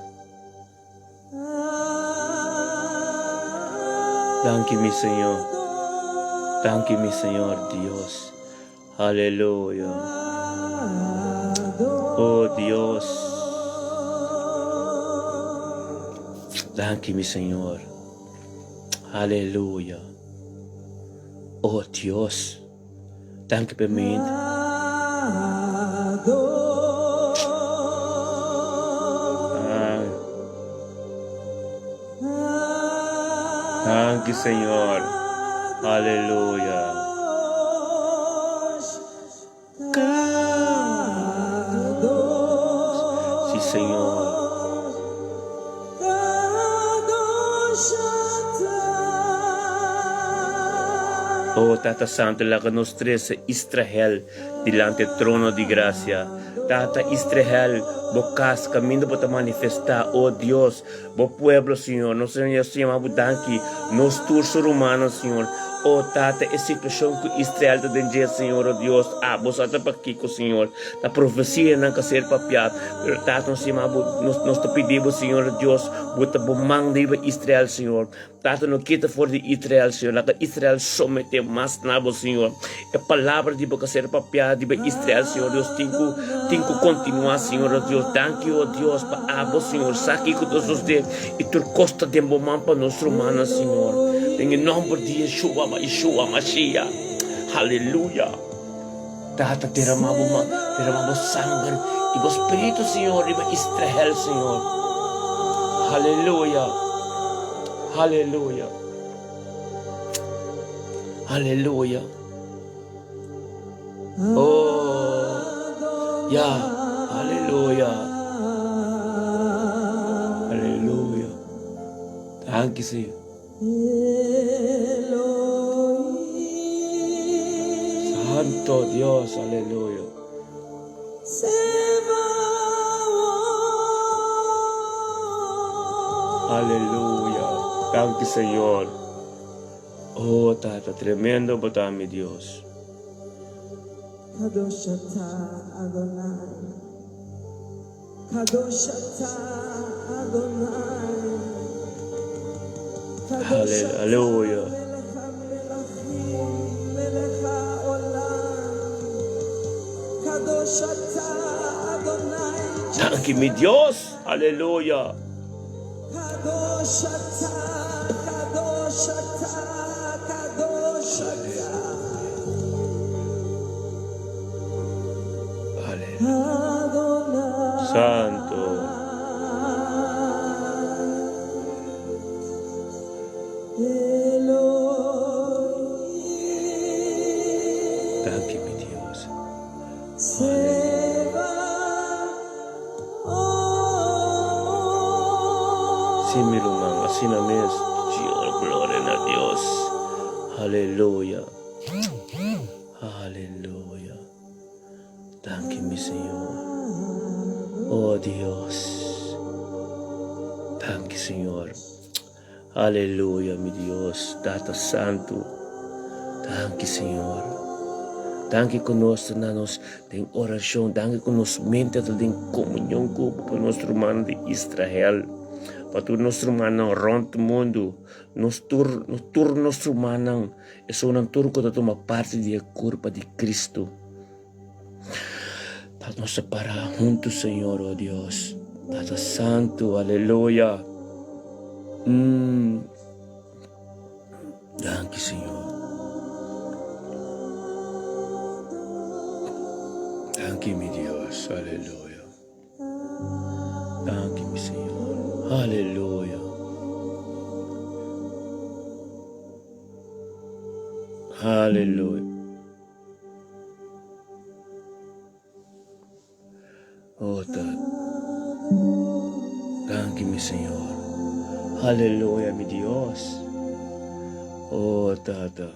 Danki mi Señor. Danki mi Señor Dios. Aleluya. Oh Dios. Danki mi Señor. Aleluya. Oh Dios. Danki p'e mente. Danki Señor. Aleluya. Sí Señor. Oh Tata Santo, laga nos trece Israel dilanti e trono di gracia. Tata Israel, bo cas caminda bo ta manifesta, oh Dios, Bo pueblo, Señor. Nos Señor yama bo danki. Nos tur su rumannan, Señor. Oh, Tata, e situacion cu Israel ta den dje, Señor, oh Dios, abo sa ta pakico, Señor. Ta profecianan ca ser papia. Pero, Tata, nos yama bo, nos, nos ta pidi bo, Señor, oh Dios, bo ta bo man riba Israel, Señor. Tata, no kita for di Israel, Señor. Laga Israel somete mas na bo, Señor. E palabra di bo ka ser papiá riba Israel, Señor Dios, tin ku, tin ku kontinuá, Señor oh Dios. Danki, oh Dios, pa abo, Señor, sa kiko ta sosdé i tur kos ta den bo man pa nos rumannan, Señor. Den e nòmber di Yeshua, Yeshua Mashiach. Haleluya. Tata, derama bo man, derama bo sanger i bo spiritu, Señor, riba Israel, Señor. Haleluya. Haleluya. Aleluya. Oh, ya, aleluya. Aleluya. Danki, Señor. Santo Dios, aleluya. Aleluya. Danki, Señor. Oh Tata, tremendo bo ta mi Dios. Kadosh ata Adonai, Kadosh ata Adonai, Kadosh ata Aleluya. Melech hamelachim, Melech haolam, Kadosh ata Adonai Danki mi Dios. Aleluya. Kadosh ata, Kadosh ata, Kadosh ata. Adonai. Santo. Elohim. Danki mi Dios. Sí, mi ruman, asina mes. Señor, gloria na Dios. Aleluya. Aleluya. Danki, mi Señor. Oh, Dios. Danki, Señor. Aleluya mi Dios Tata Santu danki Señor danki ku nos ta na nos den orashon danki ku nos mente ta den komunion ku bo pa nos rumannan di Israel pa tur nos rumannan rònt mundu nos tur nos tur nos rumannan esunnan tur ku ta tuma parti di e kurpa di Cristo pa nos ta para huntu Señor oh Dios Tata Santu aleluya mm. Danki Señor Danki mi Dios aleluya Danki mi Señor aleluya Aleluya. Oh, Tata. Danki, mi Señor. Aleluya, mi Dios. Oh, Tata.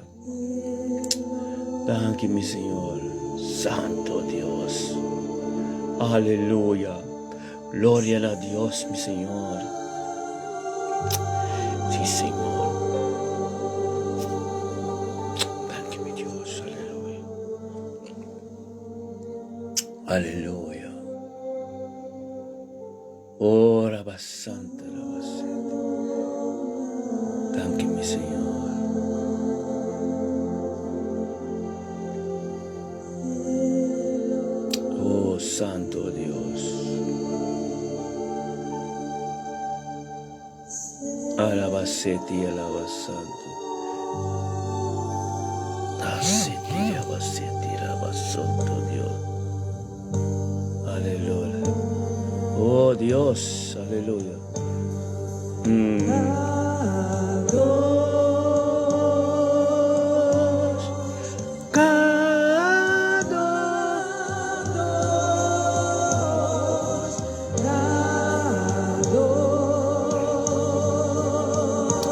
Danki, mi Señor. Santo Dios. Aleluya. Gloria na Dios, mi Señor. Sí, Señor. Danki, mi Dios. Aleluya. Aleluya. Oh, Rabasanta, Rabasanta. Danki, mi Señor. Oh, Santo Dios. Alabaseti, alabasanto. Aseti, alabaseti, alabasanto, Dios. Aleluya. Oh Dios, aleluya.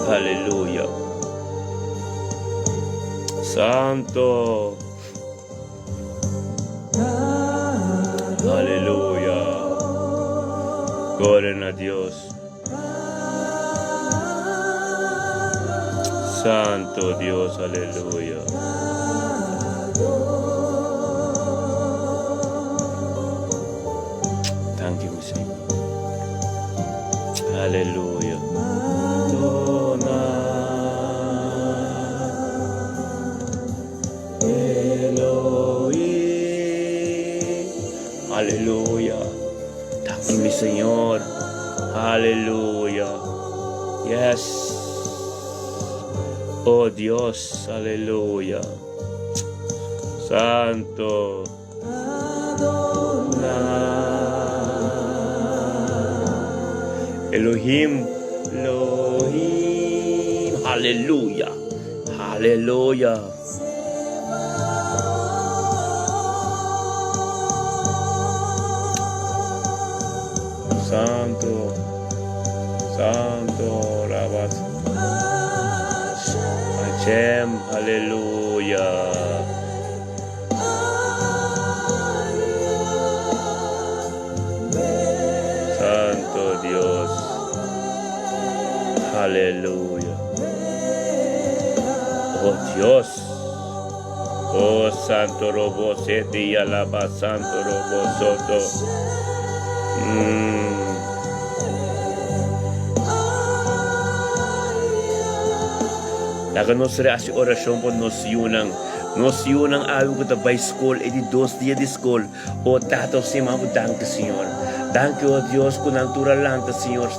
Aleluya. Santo. Aleluya. Gloria na Dios. Santo Dios, aleluya. Thank you, mi Señor. Aleluya. Elohim. Aleluya. Thank you, mi Señor. Aleluya. Yes. Oh Dios, aleluya. Santo. Elohim, Elohim. Aleluya. Aleluya. Santo, Santo, Rabas. Hashem, aleluya. Santo Dios. Aleluya. Oh Dios. Oh Santo Robo Seti Alaba Santo Robo Soto. Laga nos hasi orashon pa nos yunan. Nos yunan awe ku ta bai skol e di dos dia di skol. O Tata, o Sima, bo danki, Señor. Danki, o Dios, ku nan tur a lanta, Señor,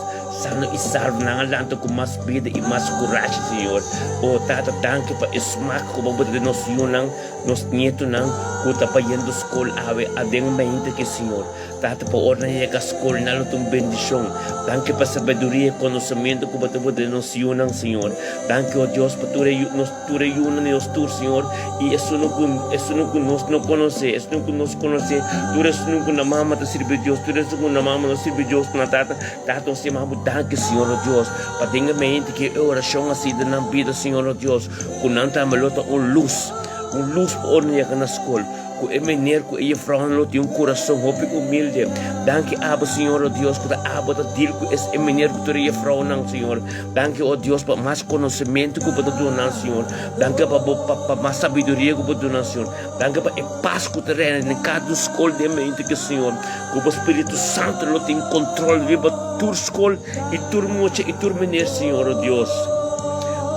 sano i salvo. Nan a lanta ku mas bida i mas kurashi, Señor. O Tata, danki pa e smak ku bo bota den nos yunan, nos nietonan ku ta bayendo skol awe aden mente ke, Señor. Tata, pa ora nan yega skol, nan lo ta un bendishon. Danki pa sabiduria i konosementu ku bo ta bota den nos yunan, Señor. Danki, o Dios, pa tur e nos tur e yunan di nos tur, Señor, i esunnan ku esunnan ku nos no konosé, esunnan ku nos konosé, tur esunnan ku nan mama ta sirbi Dios, tur esunnan ku nan mama no sirbi Dios, nan tata, Tata, nos ta yama bo danki, Señor, o Dios, pa den e mente ku e orashon a sigui den nan bida, Señor, o Dios, ku nan tambe lo ta un lus, un lus pa ora nan yega na skol. Ku e mener ku e jefrounan lo tin un kurason hopi humilde. Danki abo, Señor, o Dios, ku ta abo ta deal ku es e mener ku tur e jefrounan, Señor. Danki, o Dios, pa mas konosementu ku bo ta duna nan, Señor. Danki pa bo pa pa mas sabiduria ku bo duna nan, Señor. Danki pa e pas ku ta reina den kada un skol den mente ke, Señor. Ku bo Spiritu Santu lo tin kontrol riba tur skol i tur mucha i tur mener, Señor, o Dios.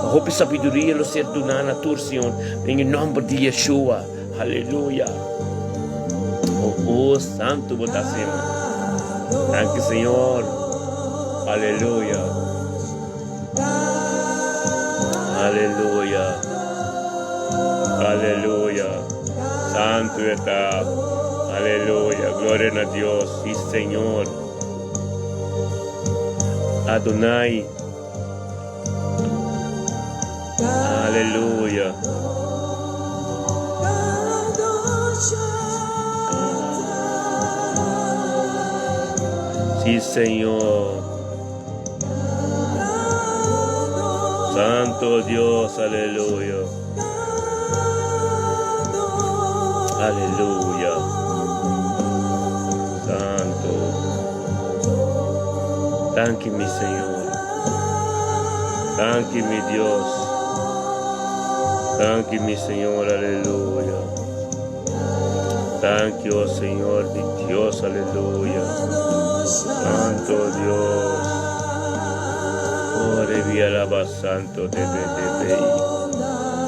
Pa hopi sabiduria lo ser duná na tur, Señor, den e nòmber di Yeshua. Aleluya. Oh, oh, santo bo ta, Señor. Danki, Señor. Aleluya. Aleluya. Aleluya. Santo está. Aleluya. Gloria a Dios. Sí, Señor. Adonai. Aleluya. Sí, Señor. Santo Dios, aleluya. Aleluya. Santo. Danki, mi Señor. Danki, mi Dios. Danki, mi Señor, aleluya. Danki, oh Señor, mi Dios, aleluya. Santo Dios. Oh, debí alaba santo, debe, debe.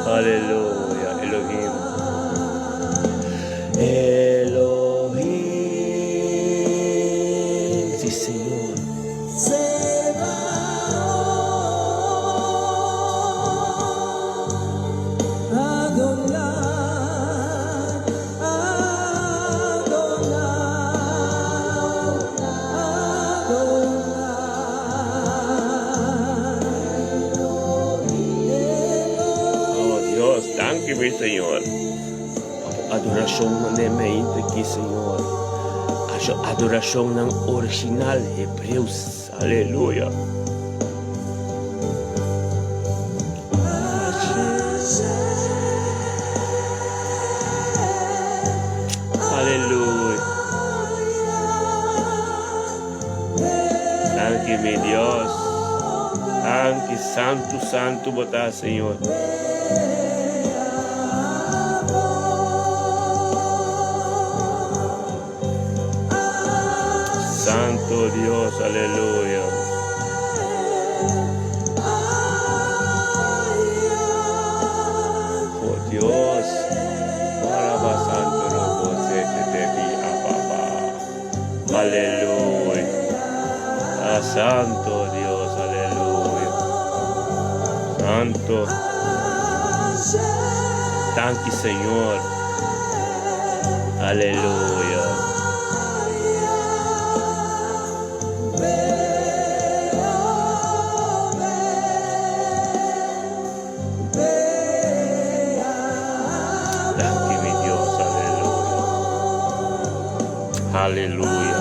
Aleluya, Elohim. Elohim. Sí, Señor. adorashonnan den mente aki, Señor. Adorashonnan original, Hebreus. Aleluya. Aleluya. Danki, mi Dios. Danki, Santu, Santu bo ta, Señor. Santo Dios, aleluya. Oh Dios, alaba santo robo se te te di ababa. Aleluya. Ah, santo Dios, aleluya. Santo. Danki Señor. Aleluya. Danki mi Dios, aleluya. Aleluya.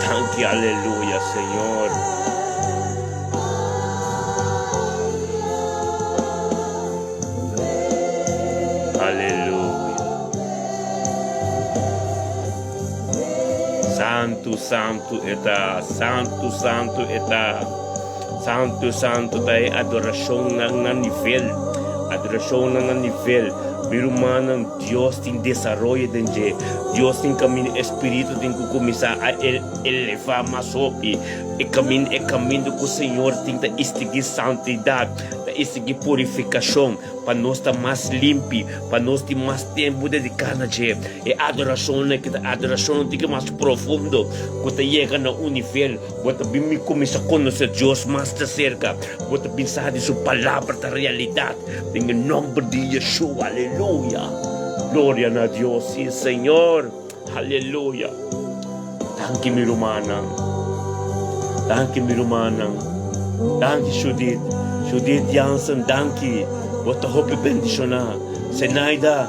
Danki, aleluya, Señor. Aleluya. Santu, santu e ta. Santu, santu e ta. Santu, santu ta e adorashonnan na nivel. Adorashonnan na nivel. Mi rumannan, Dios tin desaroyo den dje. Dios tin kaminda, e spiritu tin ku kuminsá a elevá mas hopi. E kaminda, e kaminda ku Señor tin ta istigí santidat. Ta exigí purifikashon pa nos ta mas limpi, pa nos tin mas tempu dediká na dje. E adorashonnan ki ta adorashonnan tin ki mas profundo, ku ta yega na un nivel bo ta bin mi kuminsá konosé Dios mas di serka, bo ta bin sa di su palabra ta realidat. Den e nòmber di Yeshua, aleluya! Gloria na Dios, sí Señor, aleluya! Danki mi rumannan. Danki mi rumannan. Danki Judith. Judith Jansen, danki. Bo ta hopi bendishoná. Zenaida,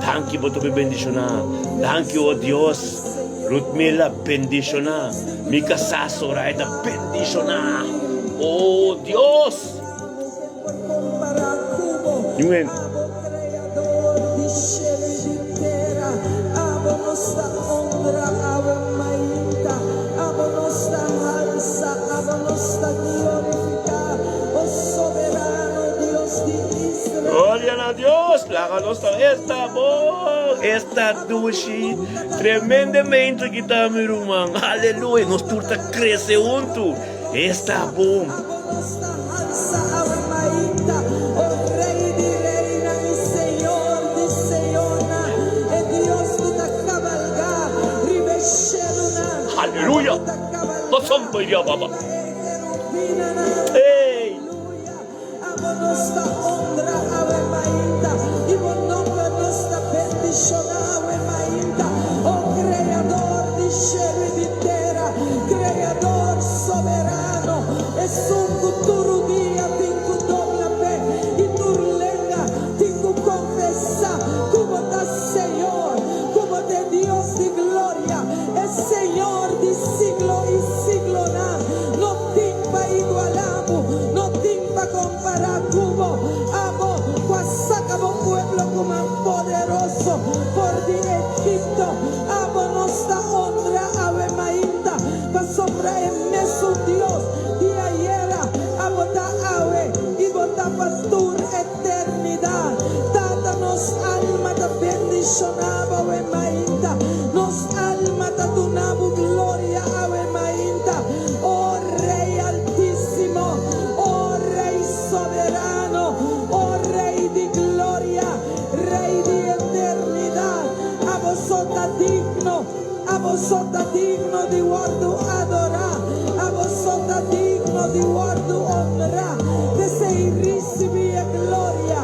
danki bo ta hopi bendishoná. Danki o Dios. Rutmila, bendishoná. Mi kasá Zoraida, bendishoná. O Dios. Ñuen. Gloria na Dios, laga nos ta esta bo, esta dushi, tremendamente ki ta mi ruman, aleluya, nos tur ta crece huntu. Esta bon. Aleluya! Santo ya baba. Ey! Creador soberano, esun cu tur rudia tin cu dobla p'e i tur lenga tin cu confesa cu bo ta Señor, cu bo ta e Dios di gloria, e Señor di siglo i siglonan. No tin pa igualá bo, no tin pa compará cu bo. Abo cu a saca bo pueblo cu man poderoso for di Egipto, Abo nos ta honra awe mainta, pasobra e mesun Dios di ayera abo ta awe i bo ta pa tur eternidat. Tata, nos alma ta bendishoná bo awe mainta. Nos alma ta duna bo gloria awe mainta, o Rei Altísimo, o Rei Soberano, o Rei di gloria, Rei di eternidat. Abo so ta digno, abo so ta digno di wòrdu adorá, abo so ta digno di wòrdu honrá. P'esei risibí e gloria,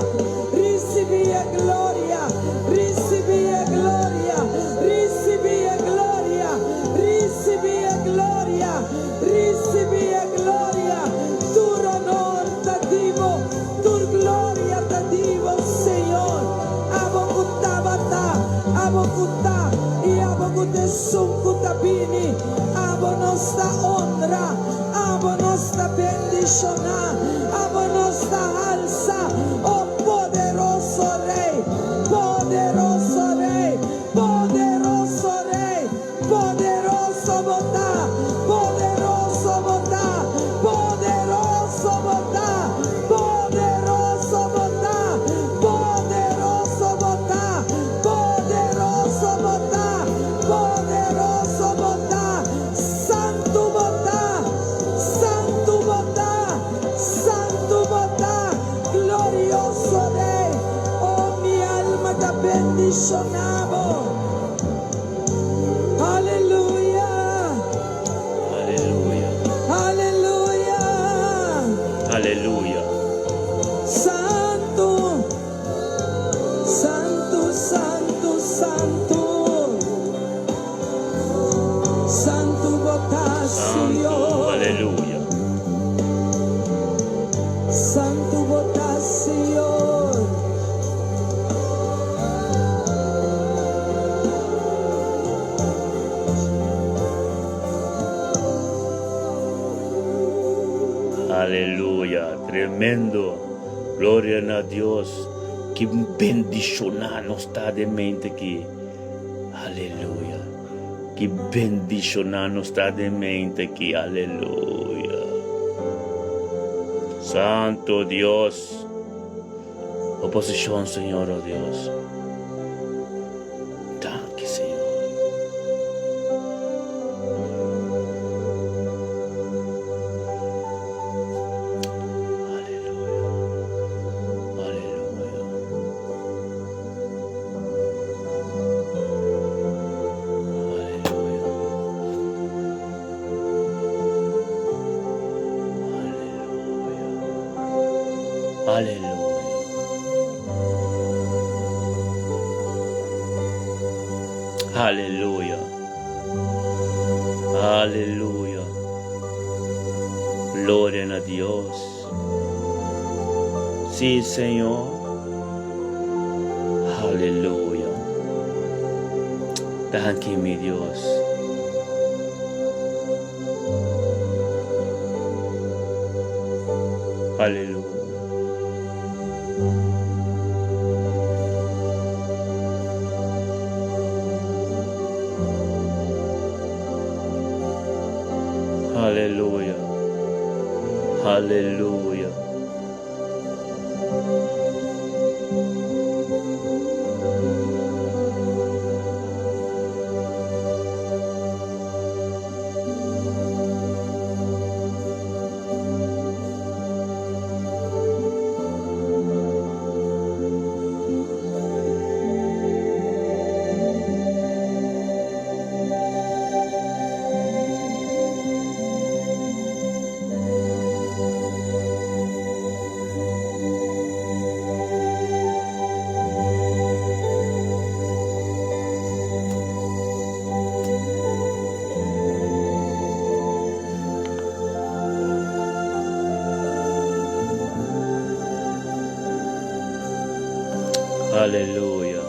risibí e gloria, risibí e gloria, risibí e gloria, risibí e gloria, risibí e gloria. Tur honor ta di bo, tur gloria ta di bo, Señor. Abo ku. ta honra, abo nos ta bendishoná, abo nos ta halsa, o poderoso Rei, poderoso Rei, poderoso Rei, poderoso bo ta, poderoso bo ta, poderoso bo ta, poderoso bo ta, poderoso bo ta, poderoso bo ta, poderoso bo ta, santu bo ta, santu bo ta, santu bo ta, glorioso Rei, oh mi alma ta bendishoná bo. Aleluya! Aleluya. Aleluya! Aleluya. Santu, Santu, Santu, Santu, Santu bo ta, Santu. Señor. Aleluya. Santu bo ta, Señor. Aleluya. Tremendo. Gloria na Dios. Ki bendishoná nos ta den mente aki. Aleluya. Ki bendishoná nos ta den mente aki. Aleluya. Santu Dios. Oposishon, Señor, oh Dios. Danki, Señor. Aleluya. Aleluya. Aleluya. Aleluya. Aleluya. Aleluya. Aleluya. Gloria na Dios. Sí, Señor. Aleluya. Danki, mi Dios. Aleluya. Aleluya. Aleluya. Aleluya.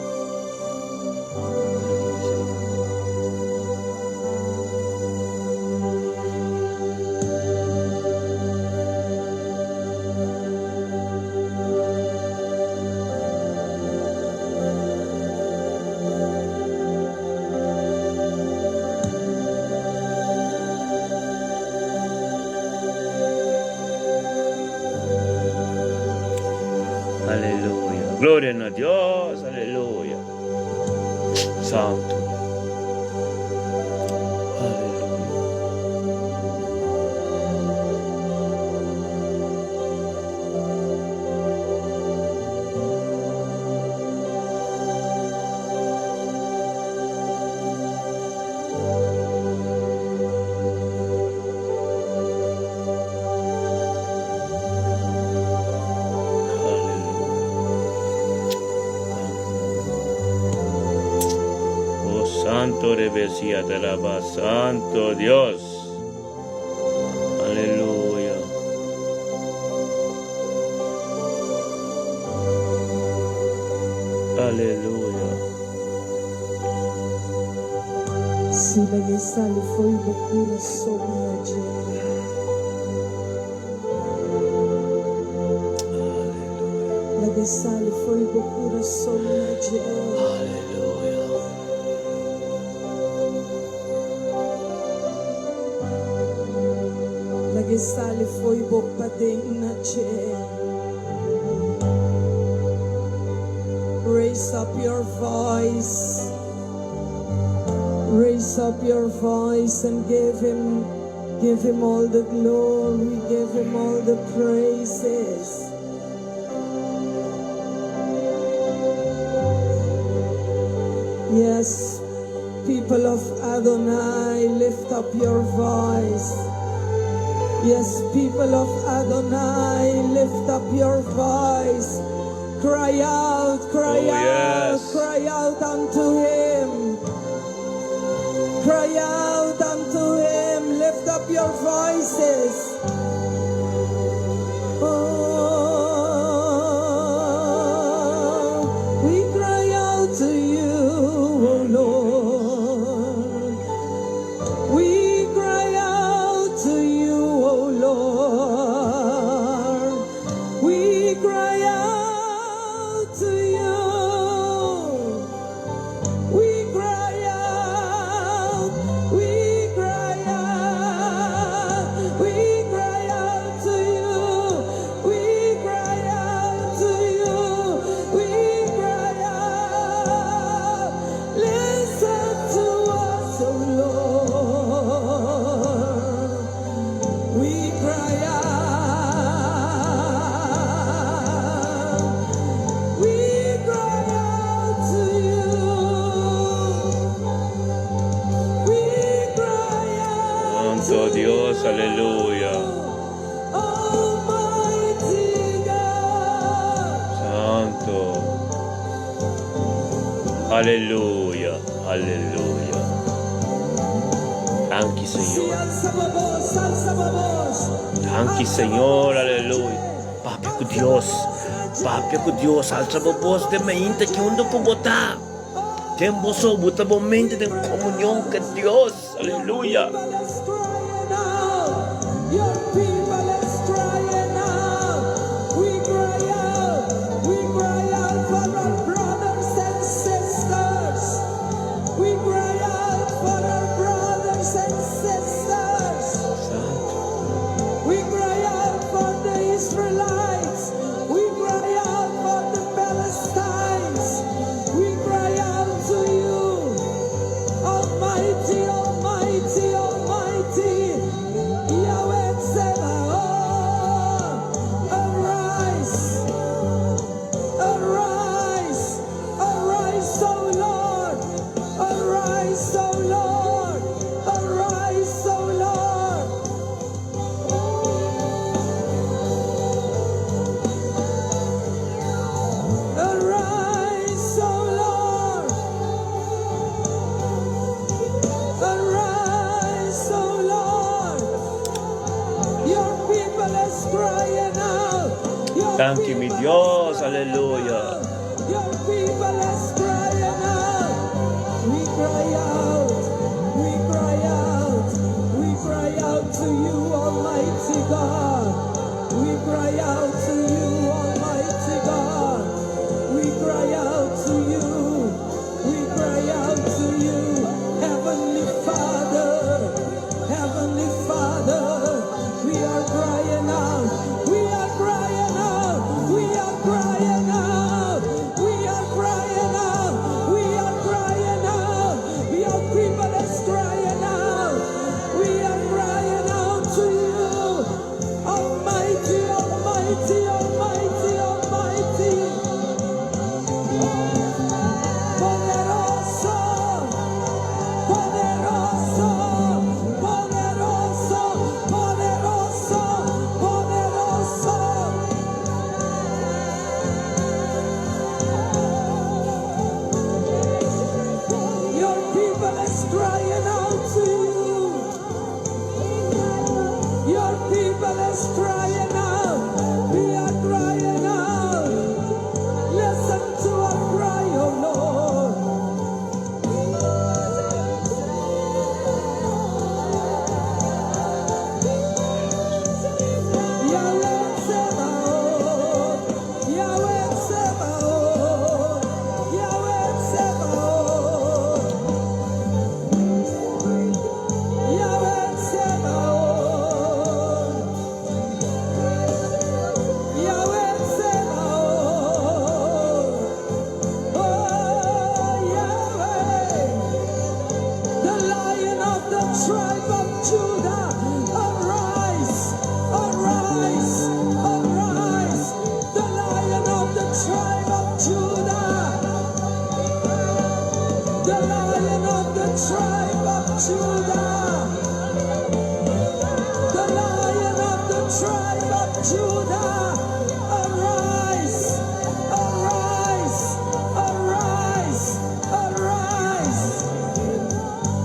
Aleluya. Gloria na Dios. Aleluya. Santu. Aleluya. Aleluya. Oh Santo Rebesia te alaba, Santo Dios. Aleluya. Aleluya. Sí, lag'é sali fo'i bo kurason na dje. Lag'é sali fo'i bo kurason na dje. Lag'é sali fo'i bo paden na dje. Raise up your voice. Raise up your voice and give him all the glory, give him all the praises. Yes, people of Adonai, lift up your voice. Yes, people of Adonai, lift up your voice. Cry out, cry Oh, out, yes. Cry out unto him. Cry out unto him. Lift up your voices. Oh, we cry out to you, O Lord. We cry out to you, O Lord. We cry out to you. We cry out, we cry out, we cry out to you. We cry out to you. We cry out. Listen to us, O Lord. We cry out. We cry out to you. We cry out Santo to Dios, you. Aleluya. Almighty God. Santo. Aleluya, aleluya. Danki, Sí, Señor. alsa bo bos, alsa bo bos. Danki, Señor, aleluya. Papia ku Dios. Papia ku Dios. Alsa bo bos den mainta aki unda ku bo ta. Den bo so, bota bo mente den komunion ku Dios. Aleluya. People is crying out. Your people is crying out. We cry out. We cry out for our brothers and sisters. We cry out for our brothers and sisters. Santo. We cry out for the Israelites. We cry out for the Palestines. We cry out to you, Almighty, Almighty, Almighty. Yahweh Tsebaoth. Arise, arise, arise, O Lord. Arise, O Lord. Arise, O Lord. Arise, O Lord. Arise, O Lord. Your people is crying out. Your Thank you, mi people is Dios. crying Aleluya. out. Your people is crying out. We cry out. We cry out. We cry out to you, Almighty God. We cry out to you, Almighty God. We cry out to you. We cry out to you, Heavenly Father. Heavenly Father, we are crying out. We are crying out. We are crying out. We are crying out. We are crying out. Your people tribe of Judah, arise, arise, arise. The lion of the tribe of Judah, the lion of the tribe of Judah, the lion of the tribe of Judah, arise, arise, arise, arise.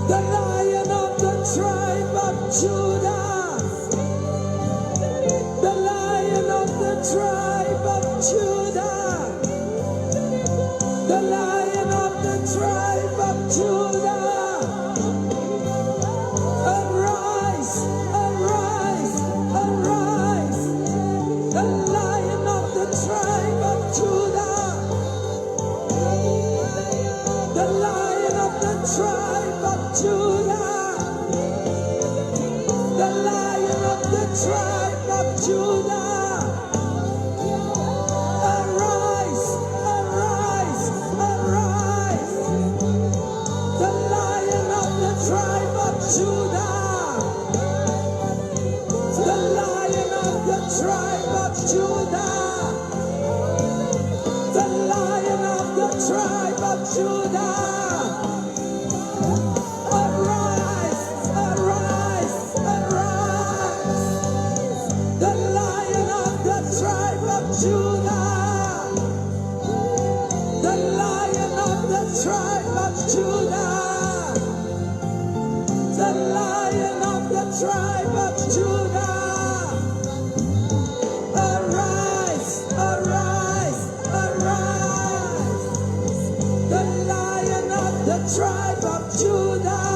The lion of the tribe of Judah, the lion of the tribe of Judah, the lion of the tribe of Judah. Arise, arise, arise. The lion of the tribe of Judah, the lion of the tribe of Judah, the lion of the tribe of Judah. Arise, arise, arise. The lion of the tribe of Judah, the lion of the tribe of Judah, the lion of the tribe of Judah. Arise, arise, arise. The lion of the tribe of Judah, the lion of the tribe of Judah, the lion of the tribe of Judah. Arise, arise, arise. The lion of the tribe of Judah,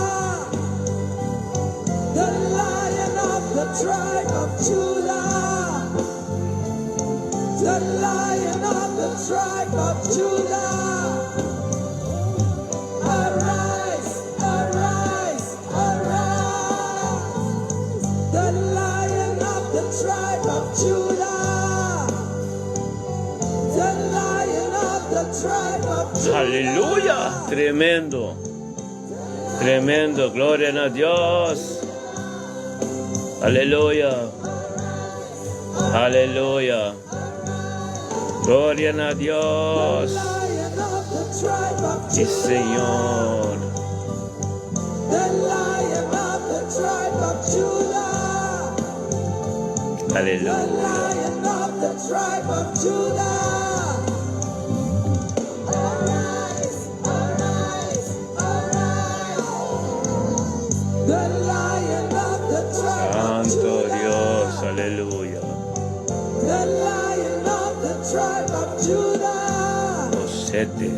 the lion of the tribe of Judah, the lion of the tribe of Judah. Arise, arise, arise. The lion of the tribe of Judah, the lion of the tribe of Judah. Aleluya! Tremendo. Tremendo. Gloria na Dios. Aleluya. Aleluya. Gloria na Dios. Lion of the tribe of Sí, Judah. Señor. The lion of the tribe of Judah. The Aleluya. lion of the tribe of Judah. Arise, arise, arise. The lion of the tribe of Santo Judah. Dios. Aleluya. The lion of the tribe of Judah. Los siete.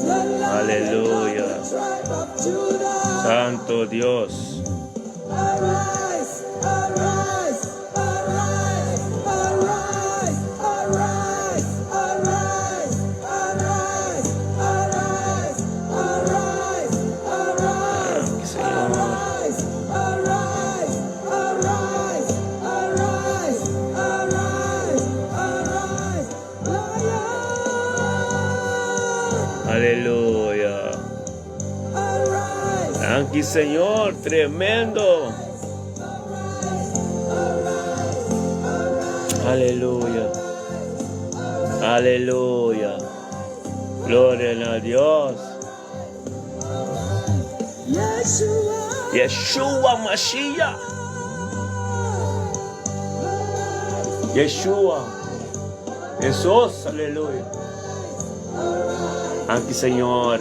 The lion Aleluya. of the tribe of Judah. Santo Dios. Arise, arise, arise, arise, arise, arise, arise, arise, arise, arise, Señor. arise, arise, arise, arise, arise, arise, lion, Aleluya. arise. Danki, Señor. Tremendo. Aleluya. Aleluya. Gloria na Dios. Yeshua. Yeshua Mashiach. Yeshua. Jesús. Aleluya. Danki, Señor.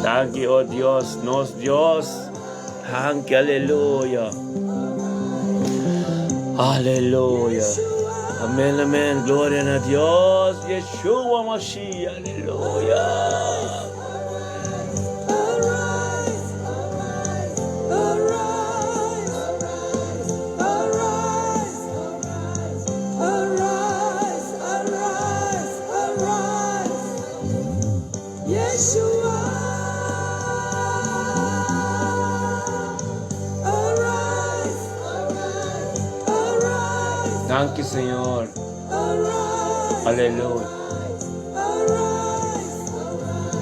Danki, oh Dios, nos Dios. Danki, aleluya. Aleluya. Amén, amén. Gloria na Dios. Yeshua Mashiach. Aleluya. Arise, arise, arise, arise, arise, arise, Yeshua. Arise, arise, Danki, Señor. arise, Aleluya. arise.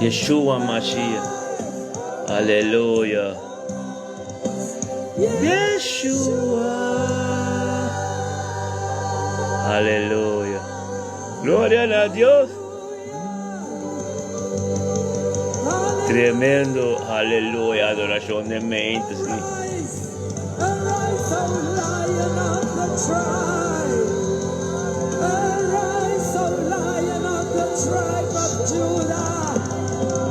Yeshua Mashiach. Aleluya. Yeshua. Aleluya. Gloria na Dios. Tremendo, aleluya, adoracion den mente, sí. Arise, O lion of the tribe. Arise, O lion of the tribe of Judah.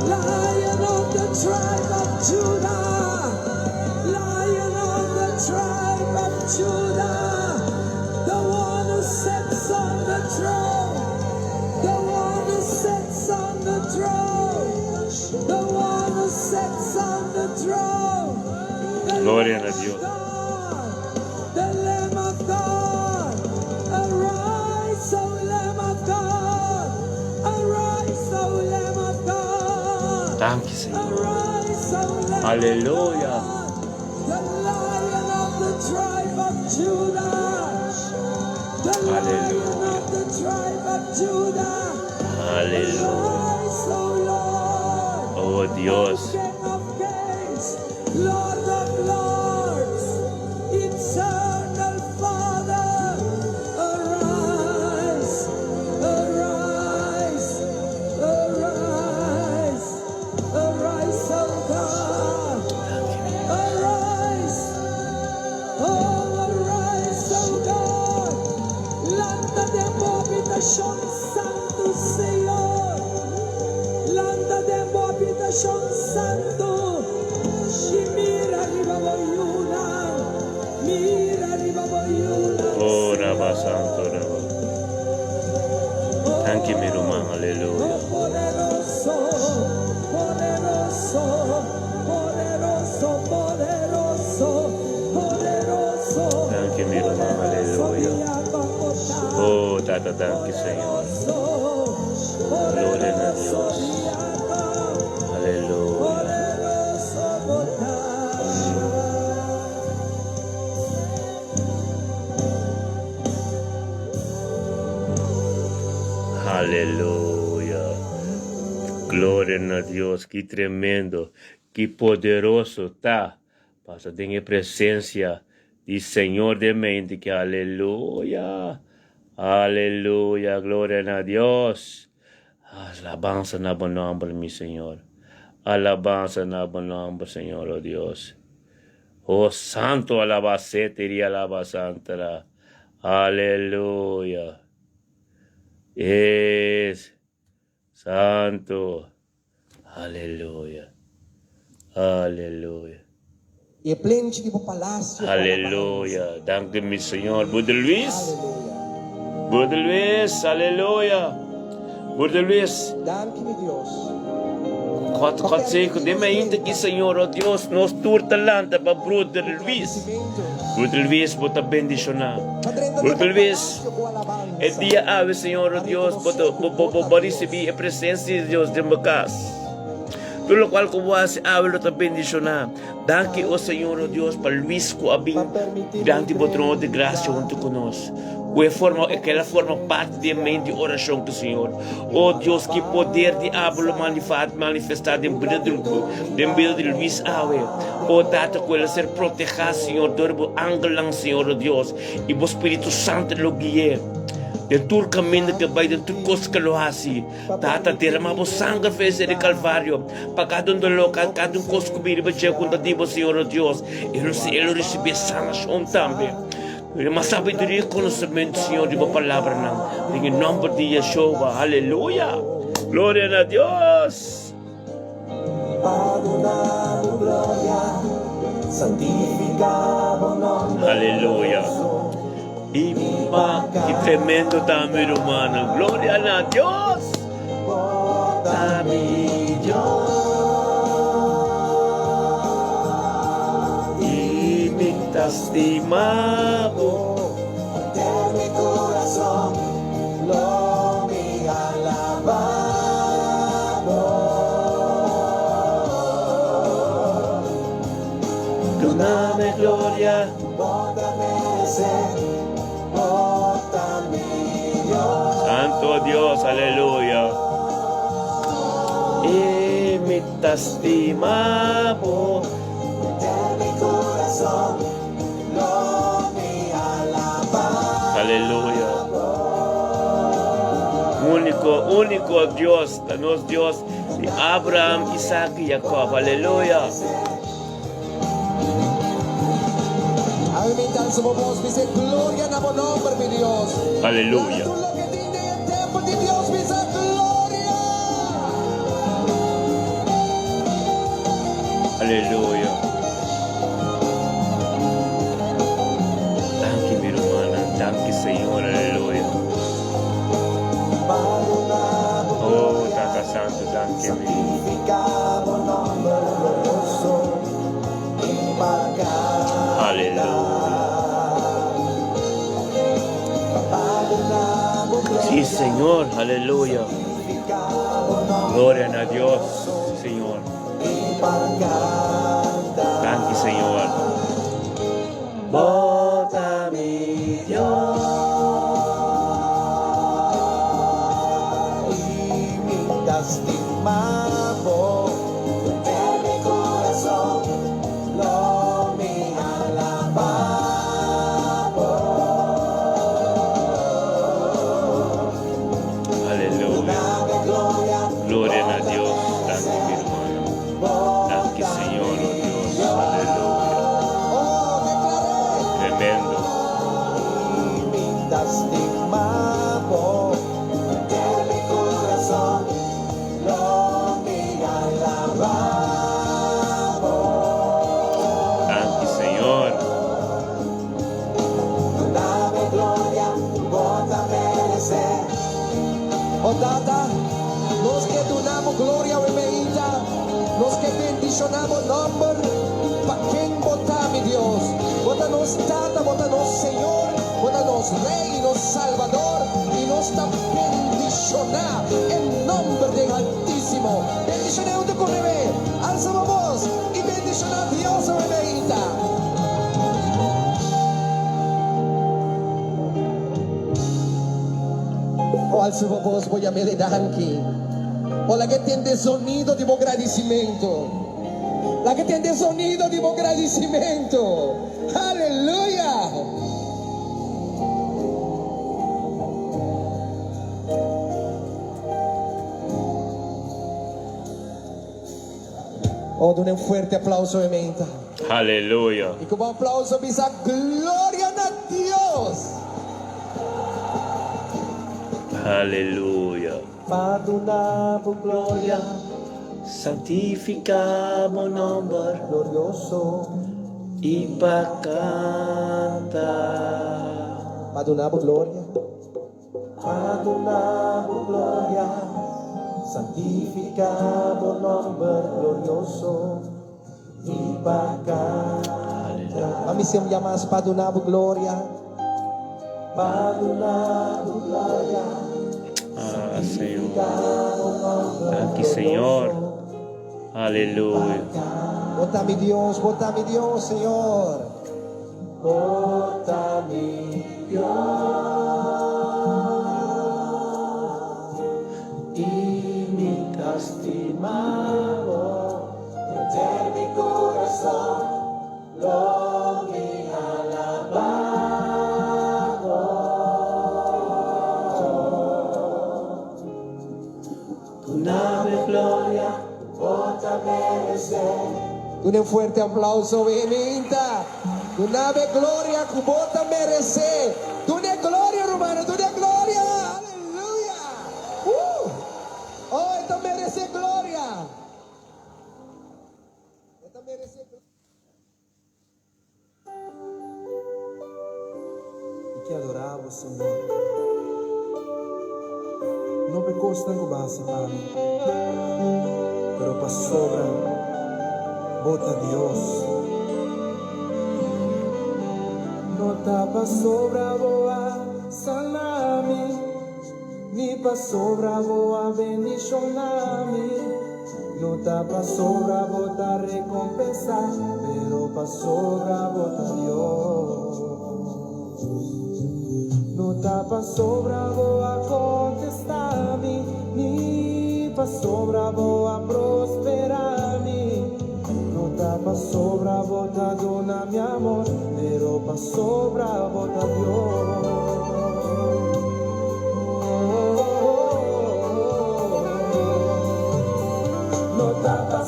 Lion of the tribe of Judah. Lion of the tribe of Judah. The one who sits on the throne. The one who sits on the throne. The one who sits on the throne. The Gloria Lamb na of Dios. God. The Lamb of God. Arise, O Lamb of God. Arise, O Lamb of God. Danki, Señor. Arise, O Lamb Aleluya. of God. The Lion of the tribe of Judah. The Lion Aleluya. of the tribe of Judah. Aleluya. Arise, O Lord. Oh Dios. King of kings, Lord of lords, eternal Father, arise, arise, arise, arise, O God, arise, oh, arise, O God, lanta den bo habitashon santu, Señor. Lanta den bo habitashon santu. I mira riba bo yunan. Mira riba bo yunan. Oh, Rabba Santo, Rabba. Danki, mi ruman. Aleluya. Oh, poderoso, poderoso, poderoso, poderoso, poderoso. Danki, mi ruman. Aleluya. Oh, Tata, danki, Señor. Gloria na Dios. Aleluya. Poderoso bo ta. Aleluya. Gloria na Dios. Ki tremendo, ki poderoso ta. Pasa den e presensia di Señor den mente ku aleluya. Aleluya. Gloria na Dios. Alabansa na bo nòmber, mi Señor. Alabansa na bo nòmber, Señor, oh Dios. Oh Santo, alabacete y alaba santa. Aleluya. Es santo. Aleluya. Aleluya. I e plenchi di bo palasio ku Aleluya. alabansa. Danki, mi Señor. Broeder Luis. Aleluya. Broeder Luis, aleluya. Broeder Luis. Danki, mi Dios. God, God zegen. Den mainta aki, Señor, oh Dios, nos tur ta lanta pa Broeder Luis. Broeder Luis, bo ta bendishoná. Broeder Luis, e dia awe, Señor, oh Dios, bo ta, bo, bo, bo, bo risibí e presensia di Dios den bo kas. Tur lokual ku bo hasi awe lo ta bendishoná. Danki, o Señor, o Dios, pa Luis ku a bin dilanti bo trono di grasia huntu ku nos. Ku e forma, e kela forma parti di e mente di orashon ku Señor. O Dios, ki poder di abo lo manifestá den bida di, den bida di Luis awe. O Tata, ku el a ser protehá, Señor, dor bo angelnan, Señor, o Dios, i bo Spiritu Santu lo gui'é den tur kaminda ku e bai, den tur kos ku e lo hasi. Tata, derama bo sanger fes di Calvario, pa kada un dolor, kada un kos ku bini riba dje ku ta di bo, Señor, o Dios, e lo e lo risibí e sanashon tambe. Duna mas sabiduria i konosementu, Señor, di bo palabranan, den e nòmber di Yeshua. Aleluya! Gloria na Dios! Aleluya! I pa ki tremendo ta mi rumannan. Gloria na Dios! Ta mi Dios. I mi ta stima bo. Duname gloria. Santo Dios, aleluya. I mi ta stima bo. Úniko, úniko Dios, ta nos Dios di Abraham, Isaac i Jacob. Aleluya. Aleluya. Aleluya. Danki mi rumannan, danki Señor, aleluya. Oh Tata Santu, danki mi. Aleluya. Sí, Señor, aleluya. Gloria na Dios, Señor. Danki, Señor. Bo ta mi Dios. Aleluya. Gloria na Dios. Danki mi hermano. Danki Señor, oh Dios. Aleluya. Tremendo. Danki Señor. O Tata, nos ke duna Bo gloria awe meinta, nos ke bendishoná Bo nòmber, pa ken Bo ta, mi Dios. Bo ta nos Tata, Bo ta nos Señor, Bo ta nos Rey i nos Salbador, i nos ta bendishoná e nòmber den Altísimo. Bendishoné huntu ku mi, alsa bo bos i bendishoná Dios awe meinta. O alsa bo bos, bo yam'é danki. O laga e tende zonido di bo gradisimentu. Laga e tende zonido di bo gradisimentu. Aleluya! O duna un fuerte aplauso e menta. Aleluya! I ku bo aplauso bisa Gloria na Dios! Aleluya! Pa duna bo gloria. Santifica bo nomber. Glorioso. I pa canta. Pa duna bo gloria. Pa duna bo gloria, santifica bo nomber glorioso y pa canta. Pa mi sea un dia mas pa duna bo gloria, pa duna bo gloria, Ah, Señor. santifica bo nomber Danki, Señor. glorioso Aleluya. Bo ta mi Dios, bo ta mi Dios, Señor. Bo ta mi Dios I mi ta stima bo henter mi kurason lo mi alabá bo. Duna bo gloria, bo ta meresé. Duna un fuerte aplauso, Beninta. Duna bo gloria ku bo ta meresé. Duna gloria, rumannan, duna gloria. Aleluya. Oh, e ta meresé gloria. E ta meresé gloria. Mi ke adorá bo, Señor. No p'e kosnan ku bo a hasi pa mi, pero pasobra bo ta Dios. No ta pasobra bo a sana mi, ni pasobra bo a bendishoná mi. No ta pasobra bo ta recompensá, pero pasobra bo ta Dios. No ta pasobra bo a contestá mi, ni pasobra bo a prosperá mi. No ta pasobra bo ta duna mi amor, pero pasobra bo ta Dios.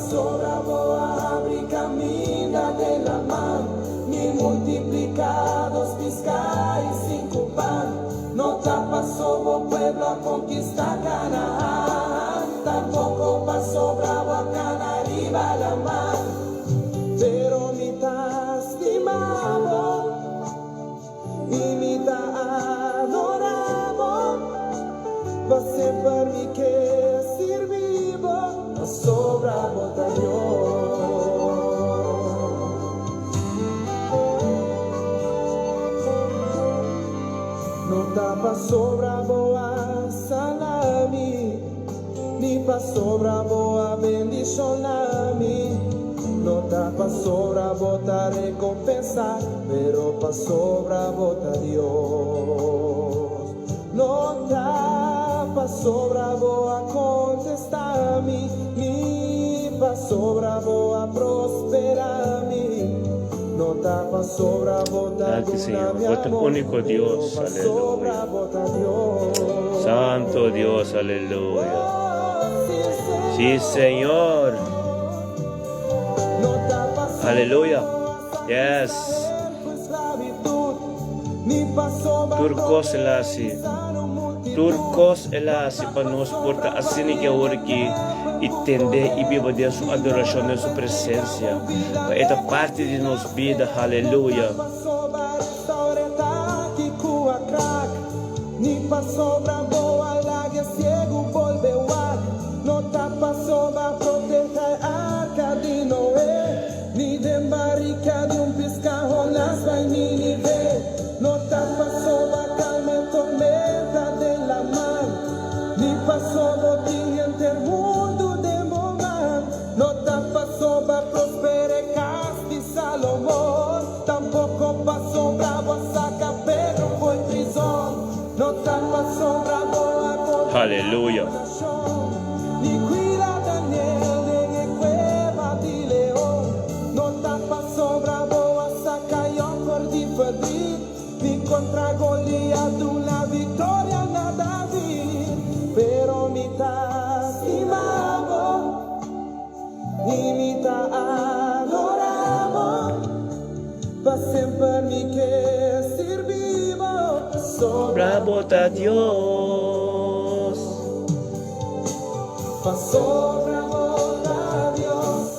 pasobra bo a habri kaminda den laman, ni multipliká dos piská i sinku pan. No ta paso bo pueblo a konkistá Kanaan, tampoko pasobra bo a kana riba laman. Pero mi ta stima bo i mi ta adorá bo, pa semper mi ke sirbi bo, pasobra bo ta Dios. No ta pasobra bo a sana mi, ni pasobra bo a bendiciona mi. No ta pasobra bo ta recompensa, pero pasobra bo ta Dios. No ta pasobra bo a contesta mi, ni pasobra bo a prospera mi. No ta pasobra bo ta Danki, duna Señor. mi Bo ta amor, único pero Dios. pasobra Aleluya. bo ta Dios. Santo Dios, aleluya. Oh, sí, Sí, Señor. Señor. No ta pasobra Aleluya. bo a saca Yes. Israel fu esclavitud, ni pasobra Tur cos el a haci. Tur cos el a haci pa nos por ta asina ki awor aki y tende y biba den su adoracion, den su presencia, pa e ta parti di nos bida. Aleluya. Aleluya. Pasobra bo ta Dios. Pasobra bo ta Dios,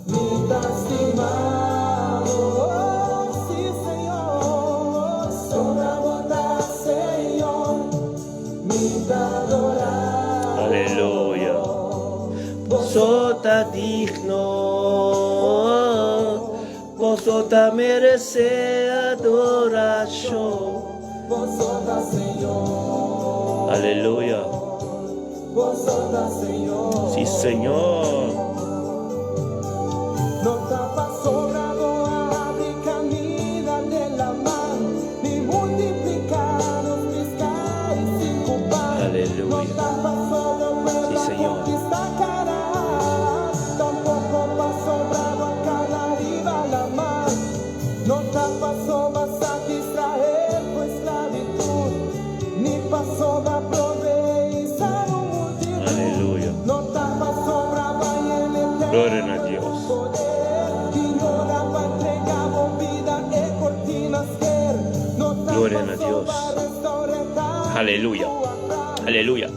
mi ta stima bo, sí, Señor. Pasobra bo ta Señor, mi ta adorá bo. Aleluya. Boso ta digno, boso ta meresé adorashon. Boso ta Señor. Aleluya. Boso ta Señor. Sí, Señor. No ta pasobra bo a habri kaminda den laman, ni multipliká dos piská i sinku pan. Aleluya. No ta pasobra Sí, pueblo a Señor. konkistá Kanaan, tampoko pasobra bo a kana riba laman. No ta pasobra bo a saka Israel fu esklabitut, ni pasobra bo a proveé un multitut. Aleluya. No ta pasobra bo a yena Gloria na Dios. poder i ora pa entregá bo bida e kortina sker. No ta Gloria na Dios. pasobra restourá Aleluya. Aleluya.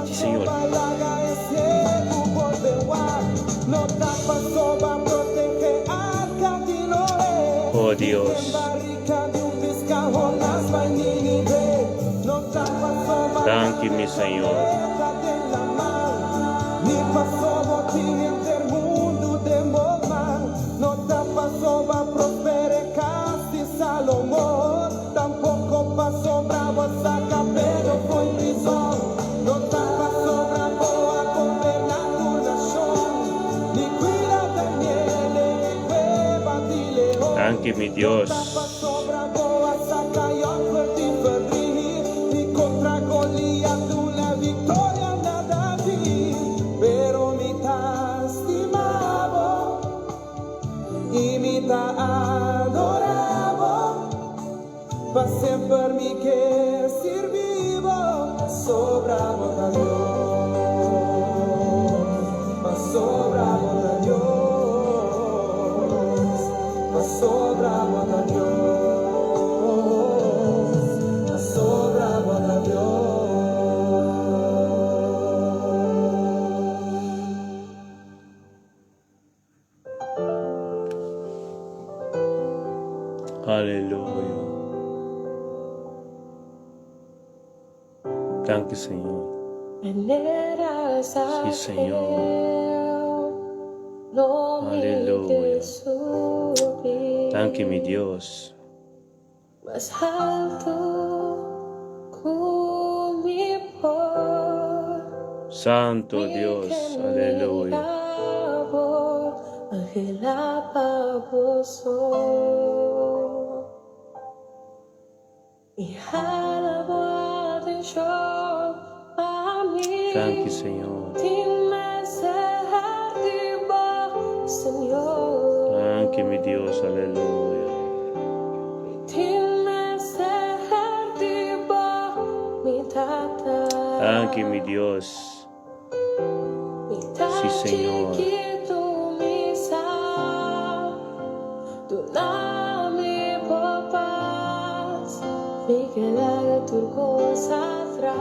Sí, Señor. pa laga e siegu bolbe wak. No ta pasobra bo a protehé arka di Noe. Oh, Dios. Den barika di un piská Jonas bai Nínive. No ta pasobra Thank you, mi Señor. den laman. Ni pasobra bo tin henter mundu den bo man. No ta pasobra bo a prosperá kas di Salomon. Tampoko pasobra bo a saka Pedro fo'i prizòn. No ta pasobra bo a goberná tur nashon. Ni kuida Daniel den kueba di leon. Thank you, mi Dios. No ta pasobra bo a saka Job for di verdriet. Ni kontra Goliat duna viktoria na David. Pero mi ta stima bo i mi ta adorá bo. Pa semper mi ke sirbi bo. Pasobra bo ta Dios. Pasobra bo ta Aleluya. Danki Señor. Si Señor. Aleluya. Danki mi Dios. Mas haltu ku mi por. Santo Mi Dios, ke aleluya. mira bo, anhelá pa bo so. I hala bo atenshon pa mi. Danki Señor. Tin mester di bo, Señor. Danki mi Dios, aleluya. Mi tin mester di bo, mi Tata. Danki mi Dios. Mi ta Si Señor. chikitu mi sa. Duna mi bo pas. Mi ke laga tur kos atras.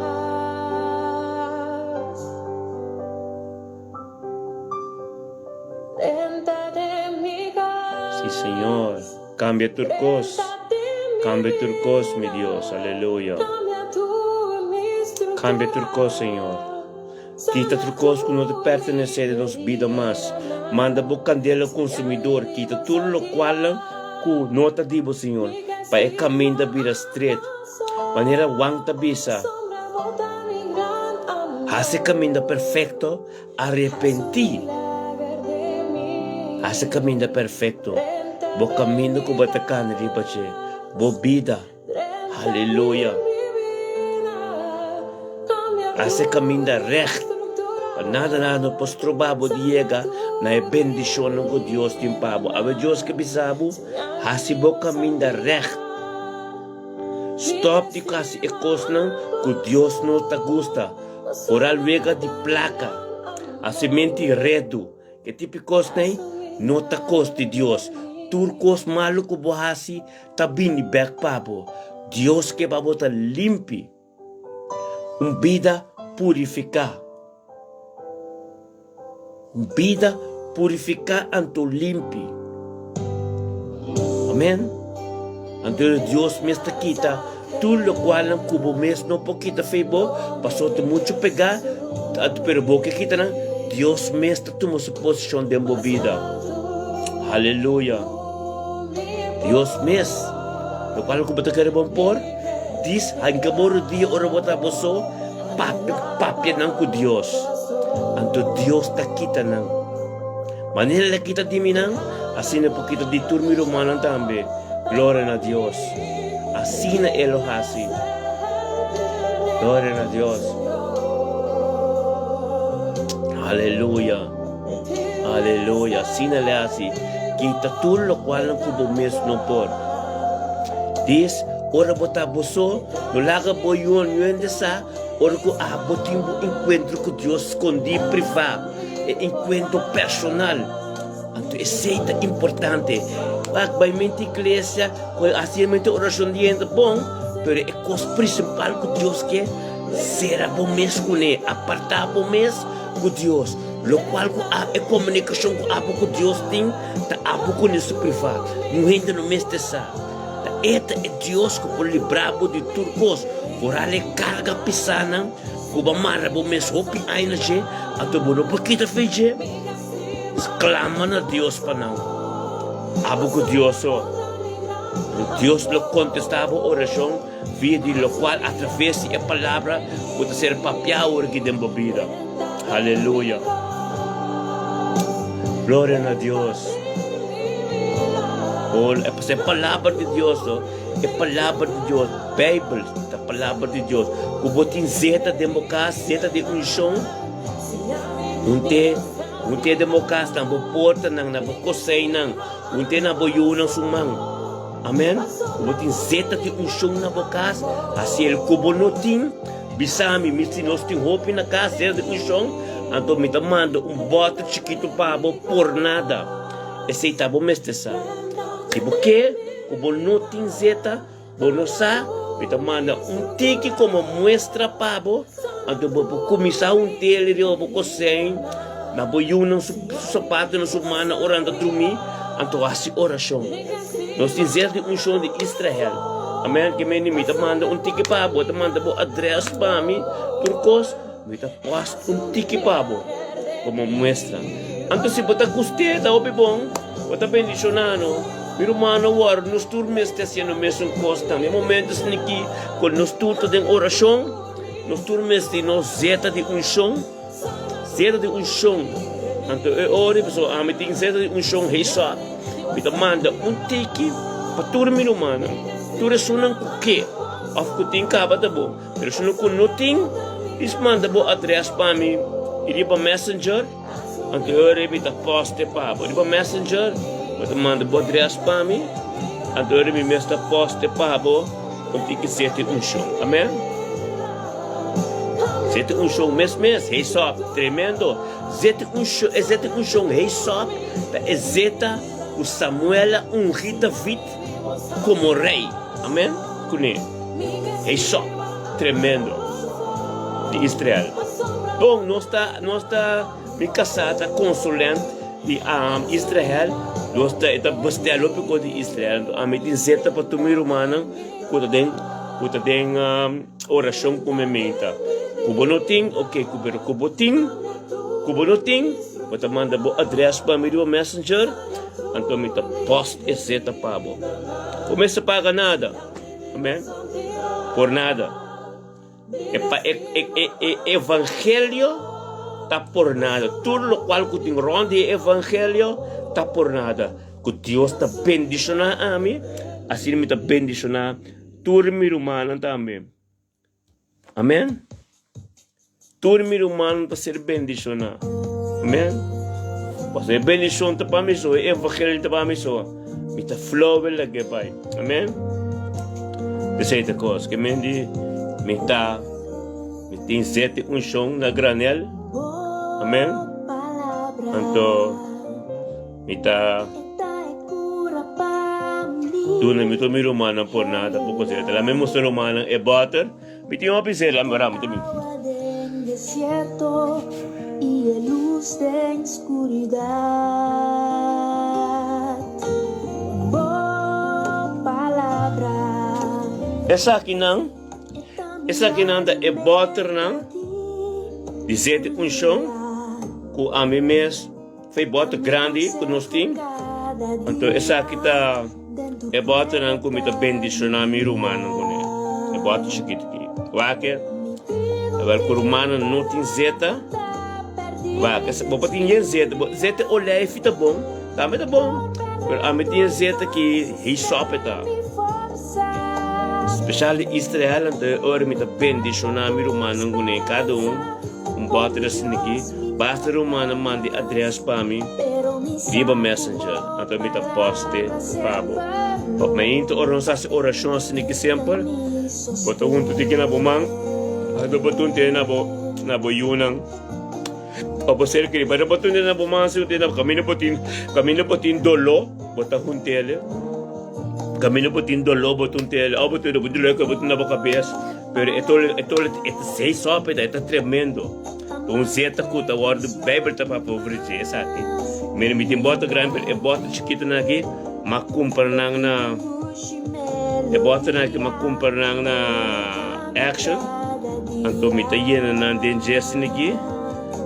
Drenta den mi kas. Si Señor. Cambia tur kos. Cambia tur kos mi Dios. Aleluya. Cambia tur kos Señor. Kita tur kos ku no ta pertenesé den nos bida mas. Manda bo kandela konsumidor kita tur lokualnan ku no ta di bo, Señor, pa e kaminda bira stret. Manera Juan ta bisa, Hasi e kaminda perfekto, arepentí. Hasi e kaminda perfekto, bo kaminda ku bo ta kana riba dje, bo bida. Aleluya! Hasi e kaminda règt, pa nada nada no por stroba bo di yega na e bendishonnan ku Dios tin pa bo. Awe Dios ke bisa bo, hasi bo kaminda règt. Stòp di hasi e kosnan ku Dios no ta gusta, oral wega di plaka, hasimentu redu. E tipi kosnan no ta kos di Dios. Tur kos malu ku bo hasi ta bini bèk pa bo. Dios ke pa bo ta limpi, un bida purifiká. Un bida purifiká anto limpi. Amèn. Anto Dios mes ta kita tur lokualnan ku bo mes no por kita fei bo, pasobra ta muchu pegá, pero bo ke kita nan, Dios mes ta tuma su posishon den bo bida. Aleluya! Dios mes, lokual ku bo ta kere bon por, dis hanka bo rodia ora bo ta bo so, papia, papia nan ku Dios. Anto Dios ta kita nan. Manera el a kita di mi nan, asina e por kita di tur mi rumannan tambe. Gloria na Dios. Asina e lo hasi. Gloria na Dios. Aleluya. Aleluya. Asina el a hasi. Kita tur lokualnan ku bo mes no por. Dis, ora bo ta bo so, no laga bo yuan yuende sa, ora ku abo tin bo enkuentro ku Dios skondí, privá. E enkuentro personal. Anto esei ta importante. Wak bai mente iglesia, ku hasi mente orashon di hende bon, pero e kos prinsipal ku Dios ke, sera bo mes kuné, apartá bo mes ku Dios. Lokual ku a e komunikashon ku abo ku Dios tin, ta abo kuné su privá. Niun hende no mester sa. Ta e ta e Dios ku por libra bo di tur kos. Foral e karga pisánan ku bo a mara bo mes hopi aña na dje, anto bo no por kita fe dje. Sklama na Dios pa nan. Abo ku Dios so. Pero Dios lo kontestá bo orashon via di lokual atraves di e palabra ku ta ser papiá awor aki den bo bida. Aleluya! Gloria na Dios! Oh, e palabra di Dios, no? E palabra di Dios, Bijbel ta palabra di Dios. Ku bo tin zeta den bo kas, zeta di unshon, Un te, un te den bo kasnan, bo portanan, na bo koseinan, un te na bo yunan su man. Amen. Ku bo tin zeta di unshon na bo kas, hasi el ku bo no tin, bisa mi, mi si nos tin hopi na kas zeta di unshon, anto mi ta manda un bòter chikitu pa bo por nada. Esei ta bo mester sa. Si bo ke ku bo no tin zeta, Bo no sa, mi ta manda un tiki komo muestra pa bo, anto bo por kuminsá un tele riba bo kosein, na bo yunan su sapatonan su mana ora nan ta drumí, Anto hasi orashon. Nos tin zeta di unshon di Israel. Amen. Ke mende mi ta manda un tiki pa bo, ta manda bo adres pa mi, tur kos, mi ta post un tiki pa bo komo muestra. Anto si bo ta gust'é, ta hopi bon, bo ta bendishoná no. Mi rumannan awor, nos tur mester hasiendo mesun kos tambe. E momento esaki ku nos tur ta den orashon, nos tur mester nos zeta di unshon. Zeta di unshon. Anto e ora di pasobra ami tin zeta di unshon heisá. Mi ta manda un tiki pa tur mi rumannan, tur esunnan ku ke òf ku tin kaba ta bo. Pero esunnan ku no tin, dis manda bo adrès pa mi riba Messenger, anto e ora mi ta poste pa bo. Riba Messenger bo ta manda bo adrès pa mi, anto e ora mi mes ta poste pa bo un tiki zeta di unshon. Amen. Zeta unshon mes mes, heisop, tremendo. Zeta unshon, e zeta unshon heisop ta e zeta ku Samuel a ungi David komo rei. Amen. Kuné. Heisop, tremendo. Di Israel. Bon, nos ta, nos ta, mi kasá ta konsulent di um, Israel. Nos ta, e ta bestel hopi kos di Israel. Anto ami tin zeta pa tur mi rumannan ku ta den, ku ta den um, Orashon ku mi meta. Ku bo no tin, ok, ku pero ku bo tin, ku bo no tin, bo ta manda bo adres pa mi riba Messenger, anto mi ta post e zeta pa bo. Bo mester paga nada. Amen. Por nada. E pa e e e e evangelio ta por nada. Tur lokual ku tin rond di e evangelio ta por nada. Ku Dios ta bendishoná ami, asina mi ta bendishoná Tur mi rumannan tambe. Amen. Tur mi rumannan ta ser bendishoná. Amen. Pasobra e bendishon ta pa mi so, e evangelio ta pa mi so. Mi ta flow el lag'é bai. Amen. Esei ta kos ke men di mi ta mi tin sete unshon na granel. Amen. Anto Mi ta duna mi tur mi rumannan por nada poko zeta. Laat mi mustra rumannan e butter. Mi tin hopi zeta, laat mi wara mi ta bin. Esakinan, esakinan ta e butternan di zeta unshon ku ami mes. Fe bòter grandi ku nos tin, anto esaki ta e bòternan ku mi ta bendishoná mi rumannan kuné, e bòter chikitu aki. Wak e, awor ku rumannan no tin zeta, wak e, bo por tin yen zeta, bo zeta olijfi ta bon, tambe ta bon, pero ami tin e zeta ki hisop e ta. Spesial di Israel, anto e ora mi ta bendishoná mi rumannan kuné, kada un un bòter asin aki. Basta rumannan manda e adres pa mi riba Messenger, anto mi ta poste pa bo. Pa mainta ora nos hasi orashon asina ki semper, bo ta huntu tiki na bo man, anto bo ta huntu na bo na bo yunan pa bo ser keri. Pero bo ta huntu na bo man si kaminda bo tin kaminda bo tin doló, bo ta hunt'el. Kaminda bo tin doló, bo ta hunt'el. Òf bo tin doló bo tin na bo kabes. Pero e tole, e tole, e ta sei sope, e ta tremendo. Un zeta ku ta wòrdu Bijbel ta papia over dje esaki. Mira, mi tin bòter grandi, pero e bòter chikitonan aki, m'a kumpra nan na, e bòternan aki m'a kumpra nan na Action. Anto mi ta yena nan den dje asina aki.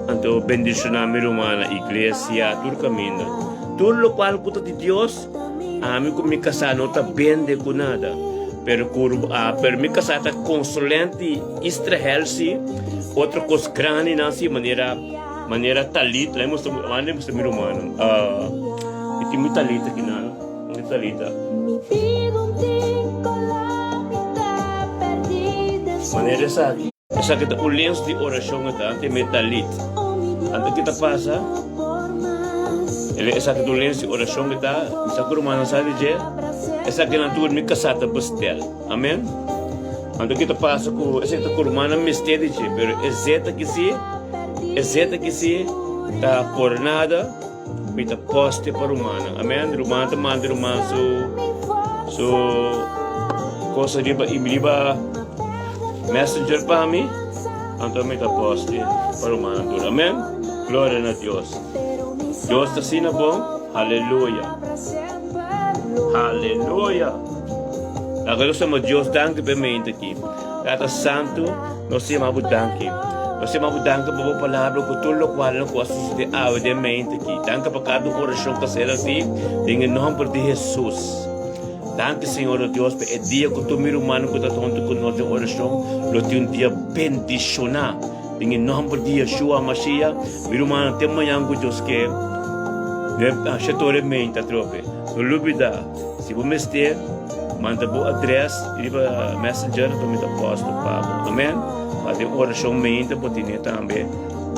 Anto bendishoná mi rumannan, iglesia, tur kaminda. Tur lokual ku ta di Dios, Ami ku mi kasá no ta bende ku nada, pero ku pero mi kasá ta konsulent di Israel si, otro kos grandinan si manera manera talit, la'i mustra bo, manda mustra mi rumannan, mi tin mi talit aki nan, mi talita. Manera esaki. Esaki ta un lens di orashon e ta ante mi talit. Anto ki ta pasa? El esaki ta un lens di orashon e ta, mi sa ku rumannan sa di dje, esakinan tur mi kasá ta bestel. Amen. Anto ki ta pasa ku esaki ta ku rumannan mester di dje, pero e zeta ki si, e zeta ki si ta por nada, mi ta poste pa rumannan. Amen. Ruman ta manda ruman su su cosa riba riba Messenger pa mi, anto mi ta posti pa rumannan tur. Amen. Gloria na Dios. Dios ta asina bon. Aleluya. Aleluya. Laga nos yama Dios danki p'e mente aki. Tata Santu, nos ta yama bo danki. Nos ta yama bo danki pa bo palabra ku tur lokual ku a susede awe den mente aki. Danki pa kada un orashon ku a ser hasi den e nòmber di Hesus. Danki Señor o Dios pa e dia ku tur mi rumannan ku ta huntu ku nos den orashon lo tin un dia bendishoná. Den e nòmber di Yeshua Mashiach, mi rumannan te mañan ku Dios ke, hacia tur e mente atrobe. No lubida, si bo mester, manda bo adres riba Messenger, anto mi ta post pa bo. Amen. Pa den orashon mente bo tene tambe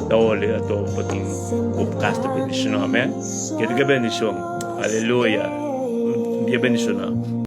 ta holi anto bo tin bo kas ta bendishoná. Amen. Keda ke bendishon. Aleluya. Un dia bendishoná.